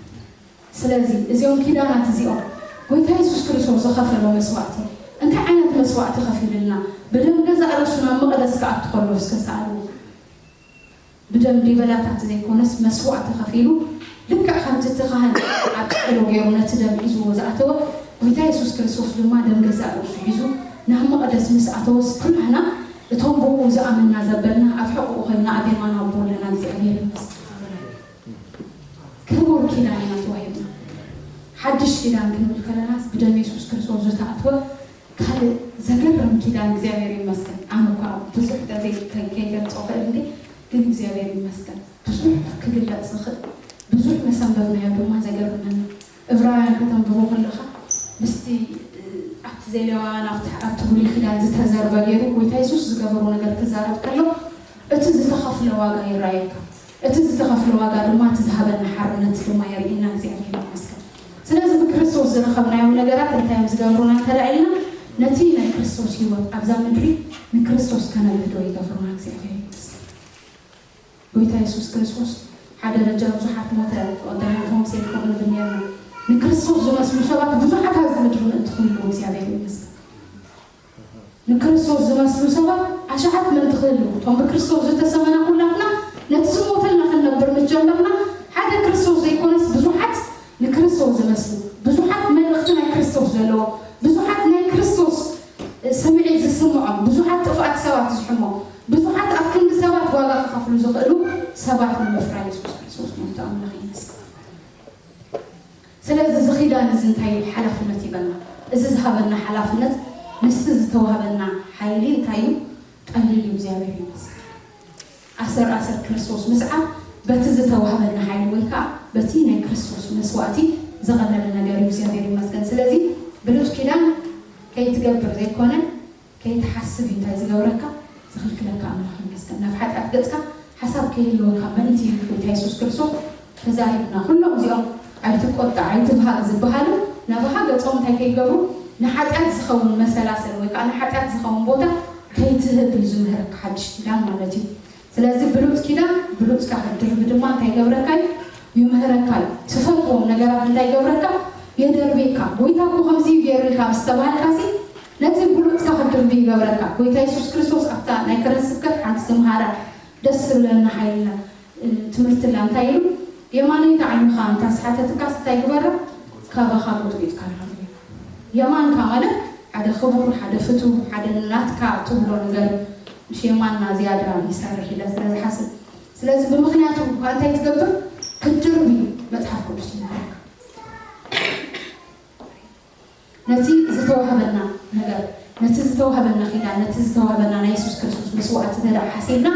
ስለዚ እዚኦም ኪዳናት እዚኦም ጎይታ የሱስ ክርስቶስ ዝኸፈሎ መስዋእቲ፣ እንታይ ዓይነት መስዋእቲ ከፊሉልና? ብደም ገዛእ ርእሱ ናብ መቕደስ ክኣቱ ከሎ እስከ ሰኣልዎ። ብደም ዲበላታት ዘይኮነስ መስዋእቲ ከፊሉ፣ ልክዕ ከምቲ እቲ ካህን ኣብ ጥሕሎ ገይሩ ነቲ ደም ሒዝዎ ዝኣተወ፣ ጎይታ የሱስ ክርስቶስ ድማ ደም ገዛእ ርእሱ ሒዙ ናብ መቕደስ ምስ ኣተወስ ኩላህና እቶም ብኡ ዝኣመንና ዘበልና ኣብ ሕቑኡ ኮይንና ኣብ የማን ኣቦ ኣለና። እግዚኣብሔር ይመስገን። ክቡር ኪዳን ኢና ተዋሂብና። ሓድሽ ኪዳን ክንብል ከለናስ ብደም የሱስ ክርስቶስ ዝተኣትወ ካልእ ዘገርም ኪዳን እግዚኣብሔር ይመስገን። ኣነ እኳ ብዙሕ ተዘይ ከይገልጾ ክእል እንዴ፣ ግን እግዚኣብሔር ይመስገን። ብዙሕ ክግለጽ ዝኽእል፣ ብዙሕ መሰንበብናዮ ድማ ዘገርመኒ። እብራውያን ከተንብቦ ከለኻ ምስቲ ኣብቲ ዘሌዋውያን ኣብቲ ኣብቲ ብሉይ ኪዳን ዝተዘርበ ገይሩ ጎይታ የሱስ ዝገበሮ ነገር ክዛረብ ከሎ እቲ ዝተኸፍለ ዋጋ ይረኣየካ። እቲ ዝተኸፍለ ዋጋ ድማ እቲ ዝሃበና ሓርነት ድማ የርእየና እግዚኣብሔር ይመስገን። ስለዚ ክርስቶስ ዝረኸብናዮም ነገራት እንታይ እዮም ዝገብሩና እንተ ደኣ ኢልና፣ ነቲ ናይ ክርስቶስ ህይወት ኣብዛ ምድሪ ንክርስቶስ ከነብህዶ ይገብሩና። እግዚኣብሔር ይመስገን። ጎይታ የሱስ ክርስቶስ ሓደ በጃ ብዙሓት ሞተ። ቀዳማይ ቶምስ የልከውን ብንያና ንክርስቶስ ዝመስሉ ሰባት ብዙሓት ኣብዚ ምድሪ ምእንቲ ክህልዉ እግዚኣብሔር ይመስገን። ንክርስቶስ ዝመስሉ ሰባት ኣሽሓት ምእንቲ ክህልዉ፣ እቶም ብክርስቶስ ዝተሰመና ኩላትና ነቲ ዝሞተልና ክንነብር ምስ ጀመርና፣ ሓደ ክርስቶስ ዘይኮነስ ብዙሓት ንክርስቶስ ዝመስሉ፣ ብዙሓት መልእኽቲ ናይ ክርስቶስ ዘለዎም፣ ብዙሓት ናይ ክርስቶስ ስምዒት ዝስምዖም፣ ብዙሓት ጥፍኣት ሰባት ዝሕሞም፣ ብዙሓት ኣብ ክንዲ ሰባት ዋጋ ክኸፍሉ ዝኽእሉ ሰባት ንምፍራይ የሱስ ክርስቶስ ሞይቱ። ኣምላኽ ይመስገን። ስለዚ እዚ ኪዳን እዚ እንታይ ሓላፍነት ይበና? እዚ ዝሃበና ሓላፍነት ምስቲ ዝተዋህበና ሓይሊ እንታይ እዩ? ቀሊል እዩ። እግዚኣብሔር ይመስገን። ኣሰር ኣሰር ክርስቶስ ምስዓብ በቲ ዝተዋህበና ሓይሊ ወይ ከዓ በቲ ናይ ክርስቶስ መስዋእቲ ዝቐለለ ነገር እዩ። እግዚኣብሔር ይመስገን። ስለዚ ብሉጽ ኪዳን ከይትገብር ዘይኮነ ከይትሓስብ እዩ እንታይ ዝገብረካ? ዝኽልክለካ። ኣምላኽ ይመስገን። ናብ ሓጢኣት ገጽካ ሓሳብ ከይህልወካ ምእንቲ እዩ ጎይታ የሱስ ክርስቶስ ተዛሪቡና። ኩሎም እዚኦም ኣይትቆጣዕ፣ ኣይትብሃግ ዝበሃሉ ናባኻ ገጾም እንታይ ከይገብሩ? ንሓጢኣት ዝኸውን መሰላሰል ወይ ከዓ ንሓጢኣት ዝኸውን ቦታ ከይትህብ እዩ ዝምህረካ ሓድሽ ኪዳን ማለት እዩ። ስለዚ ብሉጽ ኪዳን ብሉጽካ ክትድርቢ ድማ እንታይ ይገብረካ እዩ? ይምህረካ እዩ። ትፈትዎም ነገራት እንታይ ይገብረካ? የደርቤካ። ጎይታ እኮ ከምዚ እዩ ገይሩልካ ምስ ተባሃልካሲ ነቲ ብሉጽካ ክትድርቢ ይገብረካ። ጎይታ የሱስ ክርስቶስ ኣብታ ናይ ከረን ስብከት ሓንቲ ዝምሃራ ደስ ዝብለና ሓይልና ትምህርትላ እንታይ ኢሉ? የማነይቲ ዓይንኻ እንታ ስሓተትካስ እንታይ ግበራ? ካባኻ ጎጥጒጥካ ርሓቕ። የማንካ ማለት ሓደ ክቡር፣ ሓደ ፍቱው፣ ሓደ ናትካ ትብሎ ነገር እዩ። ምሽ የማንና ዝያዳ ይሰርሕ ኢለ ስለ ዝሓስብ፣ ስለዚ ብምኽንያቱ እንታይ ትገብር? ክትድርቢ መጽሓፍ ቅዱስ ይምህረካ። ነቲ ዝተዋህበና ነገር፣ ነቲ ዝተዋህበና ኪዳን፣ ነቲ ዝተዋህበና ናይ የሱስ ክርስቶስ መስዋእቲ ተደኣ ሓሲብና፣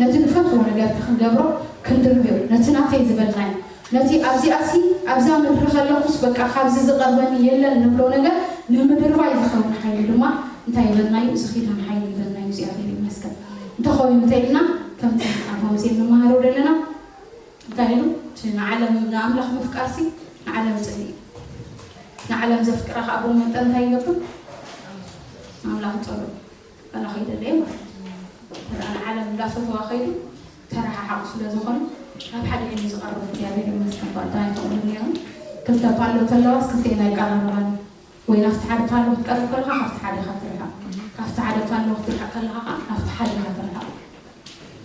ነቲ ንፈትዎ ነገር ክንገብሮ ክንድርብዮ፣ ነቲ ናተይ ዝበልናዮ፣ ነቲ ኣብዚኣሲ ኣብዛ ምድሪ ከለኹስ በቃ ካብዚ ዝቐርበኒ የለን ንብሎ ነገር ንምድርባይ ዝኸውን ሓይሊ ድማ እንታይ ይበልና እዩ? እዚ ኪዳን ሓይሊ ይበልና እዩ። እግዚኣብሔር ይመስገን። እንተኾይኑ እንተ ኢልና ከምቲ ኣብ ሆምሴ እንመሃሮ ዘለና እንታይ ኢሉ? እቲ ንዓለም ንኣምላኽ ምፍቃርሲ ንዓለም ጽልኢ እዩ። ንዓለም ዘፍቅራ ከኣ ብኡ መጠን እንታይ ይገብር? ንኣምላኽ ይጸልኦ። ኣምላኽ ይደለየ ማለት እዩ። እንተ ደኣ ንዓለም እንዳፈተዋ ከይዱ ተረሓሓቑ ስለ ዝኾኑ ናብ ሓደ እዩ ዝቐርብ። እግዚኣብሔር ይመስገን። ባዕዳይ ተቕሉ ነይሩ ክልተ ፓሎ ተለዋስ ክልተ ናይ ቀራረባን ወይ ናብቲ ሓደ ፓሎ ክትቀርብ ከለኻ ካብቲ ሓደ ኢኻ ትርሕቕ፣ ካብቲ ሓደ ፓሎ ክትርሕቕ ከለኻ ከዓ ናብቲ ሓደ ኢኻ ትርሕቕ።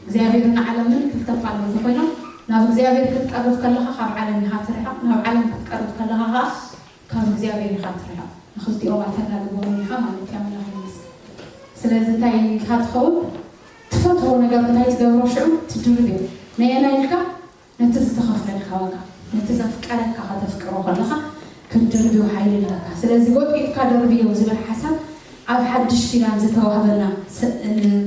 እግዚኣብሔርን ዓለምን ክልተ ፓሎ እንተኾይኖም ናብ እግዚኣብሔር ክትቀርብ ከለኻ ካብ ዓለም ኢኻ ትርሕቕ፣ ናብ ዓለም ክትቀርብ ከለኻ ከዓ ካብ እግዚኣብሔር ኢኻ ትርሕቕ። ንክልቲኦም ኣተጋግቦም ኢኻ ማለት እዩ። ኣምላኽ ይመስገን። ስለዚ እንታይ ኢልካ ትኸውን? ትፈትዎ ነገር እንታይ ትገብሮ ሽዑ ትድርብ እዩ። ነየናይ ኢልካ? ነቲ ዝተኸፍለልካ ዋጋ፣ ነቲ ዘፍቀረካ ከተፍቅሮ ከለኻ ክትድርብዮ ሓይሊ ኣለካ። ስለዚ ጎጥጒጥካ ደርብዮ ዝብል ሓሳብ ኣብ ሓድሽ ኪዳን ዝተዋህበና ስ-፣ ን-፣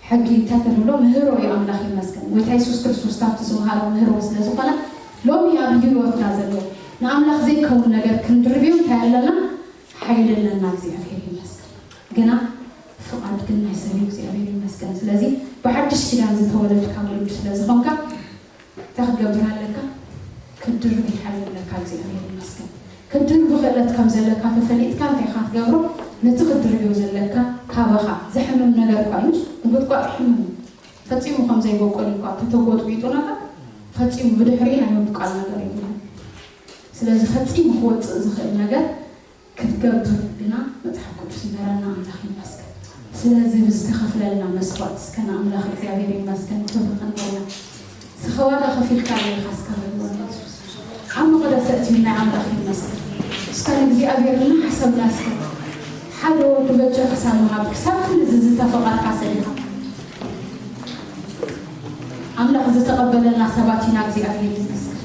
ሕጊ እንታይ ክንብሎ ምህሮ እዩ። ኣምላኽ ይመስገን። ጎይታ የሱስ ክርስቶስ ካብቲ ዝመሃሮ ምህሮ ስለ ዝኾነ ሎሚ ኣብ ህይወትና ዘሎ ንኣምላኽ ዘይከውን ነገር ክንድርብዮ እንታይ ኣለና? ሓይሊ ኣለና። እግዚኣብሔር ይመስገን። ግና ፍቓድ ግን ናይ ሰብ እዩ። እግዚኣብሔር ይመስገን። ስለዚ ብሓድሽ ኪዳን ዝተወለድካ ውሉድ ስለ ዝኾንካ እንታይ ክትገብር ኣለካ? ክትድርቢ ሓይሊ ኣለካ። እግዚኣብሔር ይመስገን። ክትድርቢ ክእለት ከም ዘለካ ተፈሊጥካ እንታይ ኢኻ ክትገብሮ? ነቲ ክትድርብዮ ዘለካ ካባኻ ዘሕምም ነገር እኳ እዩ። ምጉጥቋጥ ሕምም እዩ። ፈጺሙ ከም ዘይበቁል እኳ ተተጎጥጒጡ ነገር ፈጺሙ ብድሕሪ ናይ ምብቃል ነገር የብሉን። ስለዚ ፈጺሙ ክወጽእ ዝኽእል ነገር ክትገብር ግና መጽሓፍ ቅዱስ ይመረና። ኣምላኽ ይመስገን። ስለዚ ብዝተኸፍለልና መስዋእቲ እስከ ንኣምላኽ እግዚኣብሔር ይመስገን ክብሪ ክንበልና። እስኸ ዋጋ ከፊልካ ኣለኻ እስከ በልዎ ንየሱስ። ኣብ መቕደስ ኣእትዩና ኣምላኽ ይመስገን። እስከ ንእግዚኣብሔር እናሓሰብና እስከ ሓደ ወዱ በጃ ክሳብ ምሃብ ክሳብ ክንድዚ ዝተፈቐርካ ሰብ ኢኻ። ኣምላኽ ዝተቐበለልና ሰባት ኢና። እግዚኣብሔር ይመስገን።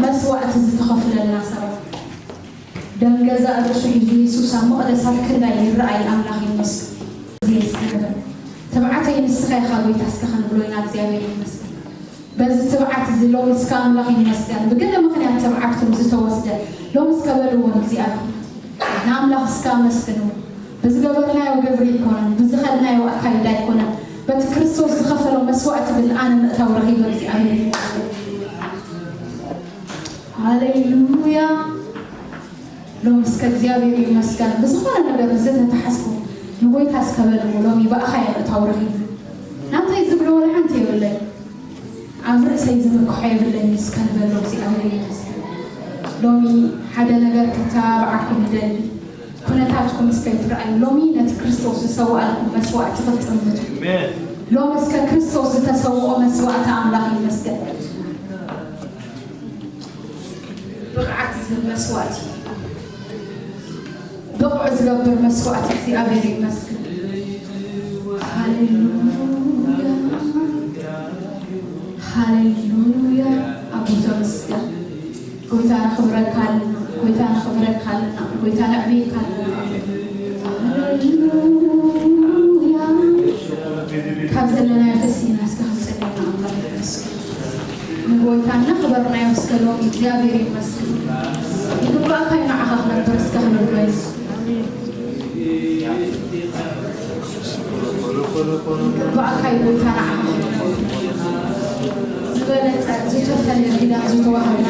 መስዋእቲ ዝተኸፍለልና ሰባት። ደም ገዛእ ርእሱ ሒዙ የሱስ ኣብ መቕደስ ኣብ ክንዳይ ይረኣይ። ኣምላኽ ይመስገን። እዚ የስገደ ትብዓተይ ንስኻ ኢኻ ጎይታ እስከ ክንብሎ ኢና። እግዚኣብሔር ይመስገን። በዚ ትብዓት እዚ ሎሚ እስከ ኣምላኽ ይመስገን። ብገለ ምኽንያት ትብዓትኩም ዝተወስደ ሎሚ እስከ በልዎ ንእግዚኣብሔር። ንኣምላኽ እስከ ኣመስግንዎ። ብዝገበርናዮ ግብሪ ኣይኮነን፣ ብዝኸድናዮ ኣካይዳ ኣይኮነን። በቲ ክርስቶስ ዝኸፈሎ መስዋእቲ ግን ኣነ ምእታው ረኺበ። እግዚኣብሔር ይመስገን። ሃሌሉያ። ሎም እስከ እግዚኣብሔር ይመስገን ብዝኾነ ነገር ዝተተሓዝኩ ንጎይታ እስከበልዎ ሎሚ ብኣኻ የምእታው ረኺቡ ናተይ ዝብሎ ወላ ሓንቲ የብለይ ኣብ ርእሰይ ዝምክሖ የብለይ እስከ ንበሎ እግዚኣብሔር ይመስገን ሎሚ ሓደ ነገር ክተባብዓኩም ይደሊ ኩነታትኩም እስከ ይትረኣዩ ሎሚ ነቲ ክርስቶስ ዝሰዋኣልኩም መስዋእቲ ክትጥምቱ ሎም እስከ ክርስቶስ ዝተሰውኦ መስዋእቲ ኣምላኽ ይመስገን ብቕዓት ዝህብ መስዋእቲ ብቑዕ ዝገብር መስዋእቲ እግዚኣብሔር ይመስገን ሃሌሉያ ሃሌሉያ ኣቦ ተመስገን ጎይታ ነኽብረካ ኣለና ጎይታ ነኽብረካ ኣለና ጎይታ ነዕብየካ ኣለና ሃሌሉያ ካብ ዘለናዮ ተሲእና እስከ ክንፅለና ኣምላኽ ይመስገን ንጎይታ እናኽበርናዮ እስከ ሎም እግዚኣብሔር ይመስገን ይግባእካ እዩ ንዓኻ ክነብር እስከ ክንብል ይግባእካ እዩ ጎይታ ንዓኻ ክነብር ዝበለፀ ዝተፈለየ ኪዳን ዝተዋሃበ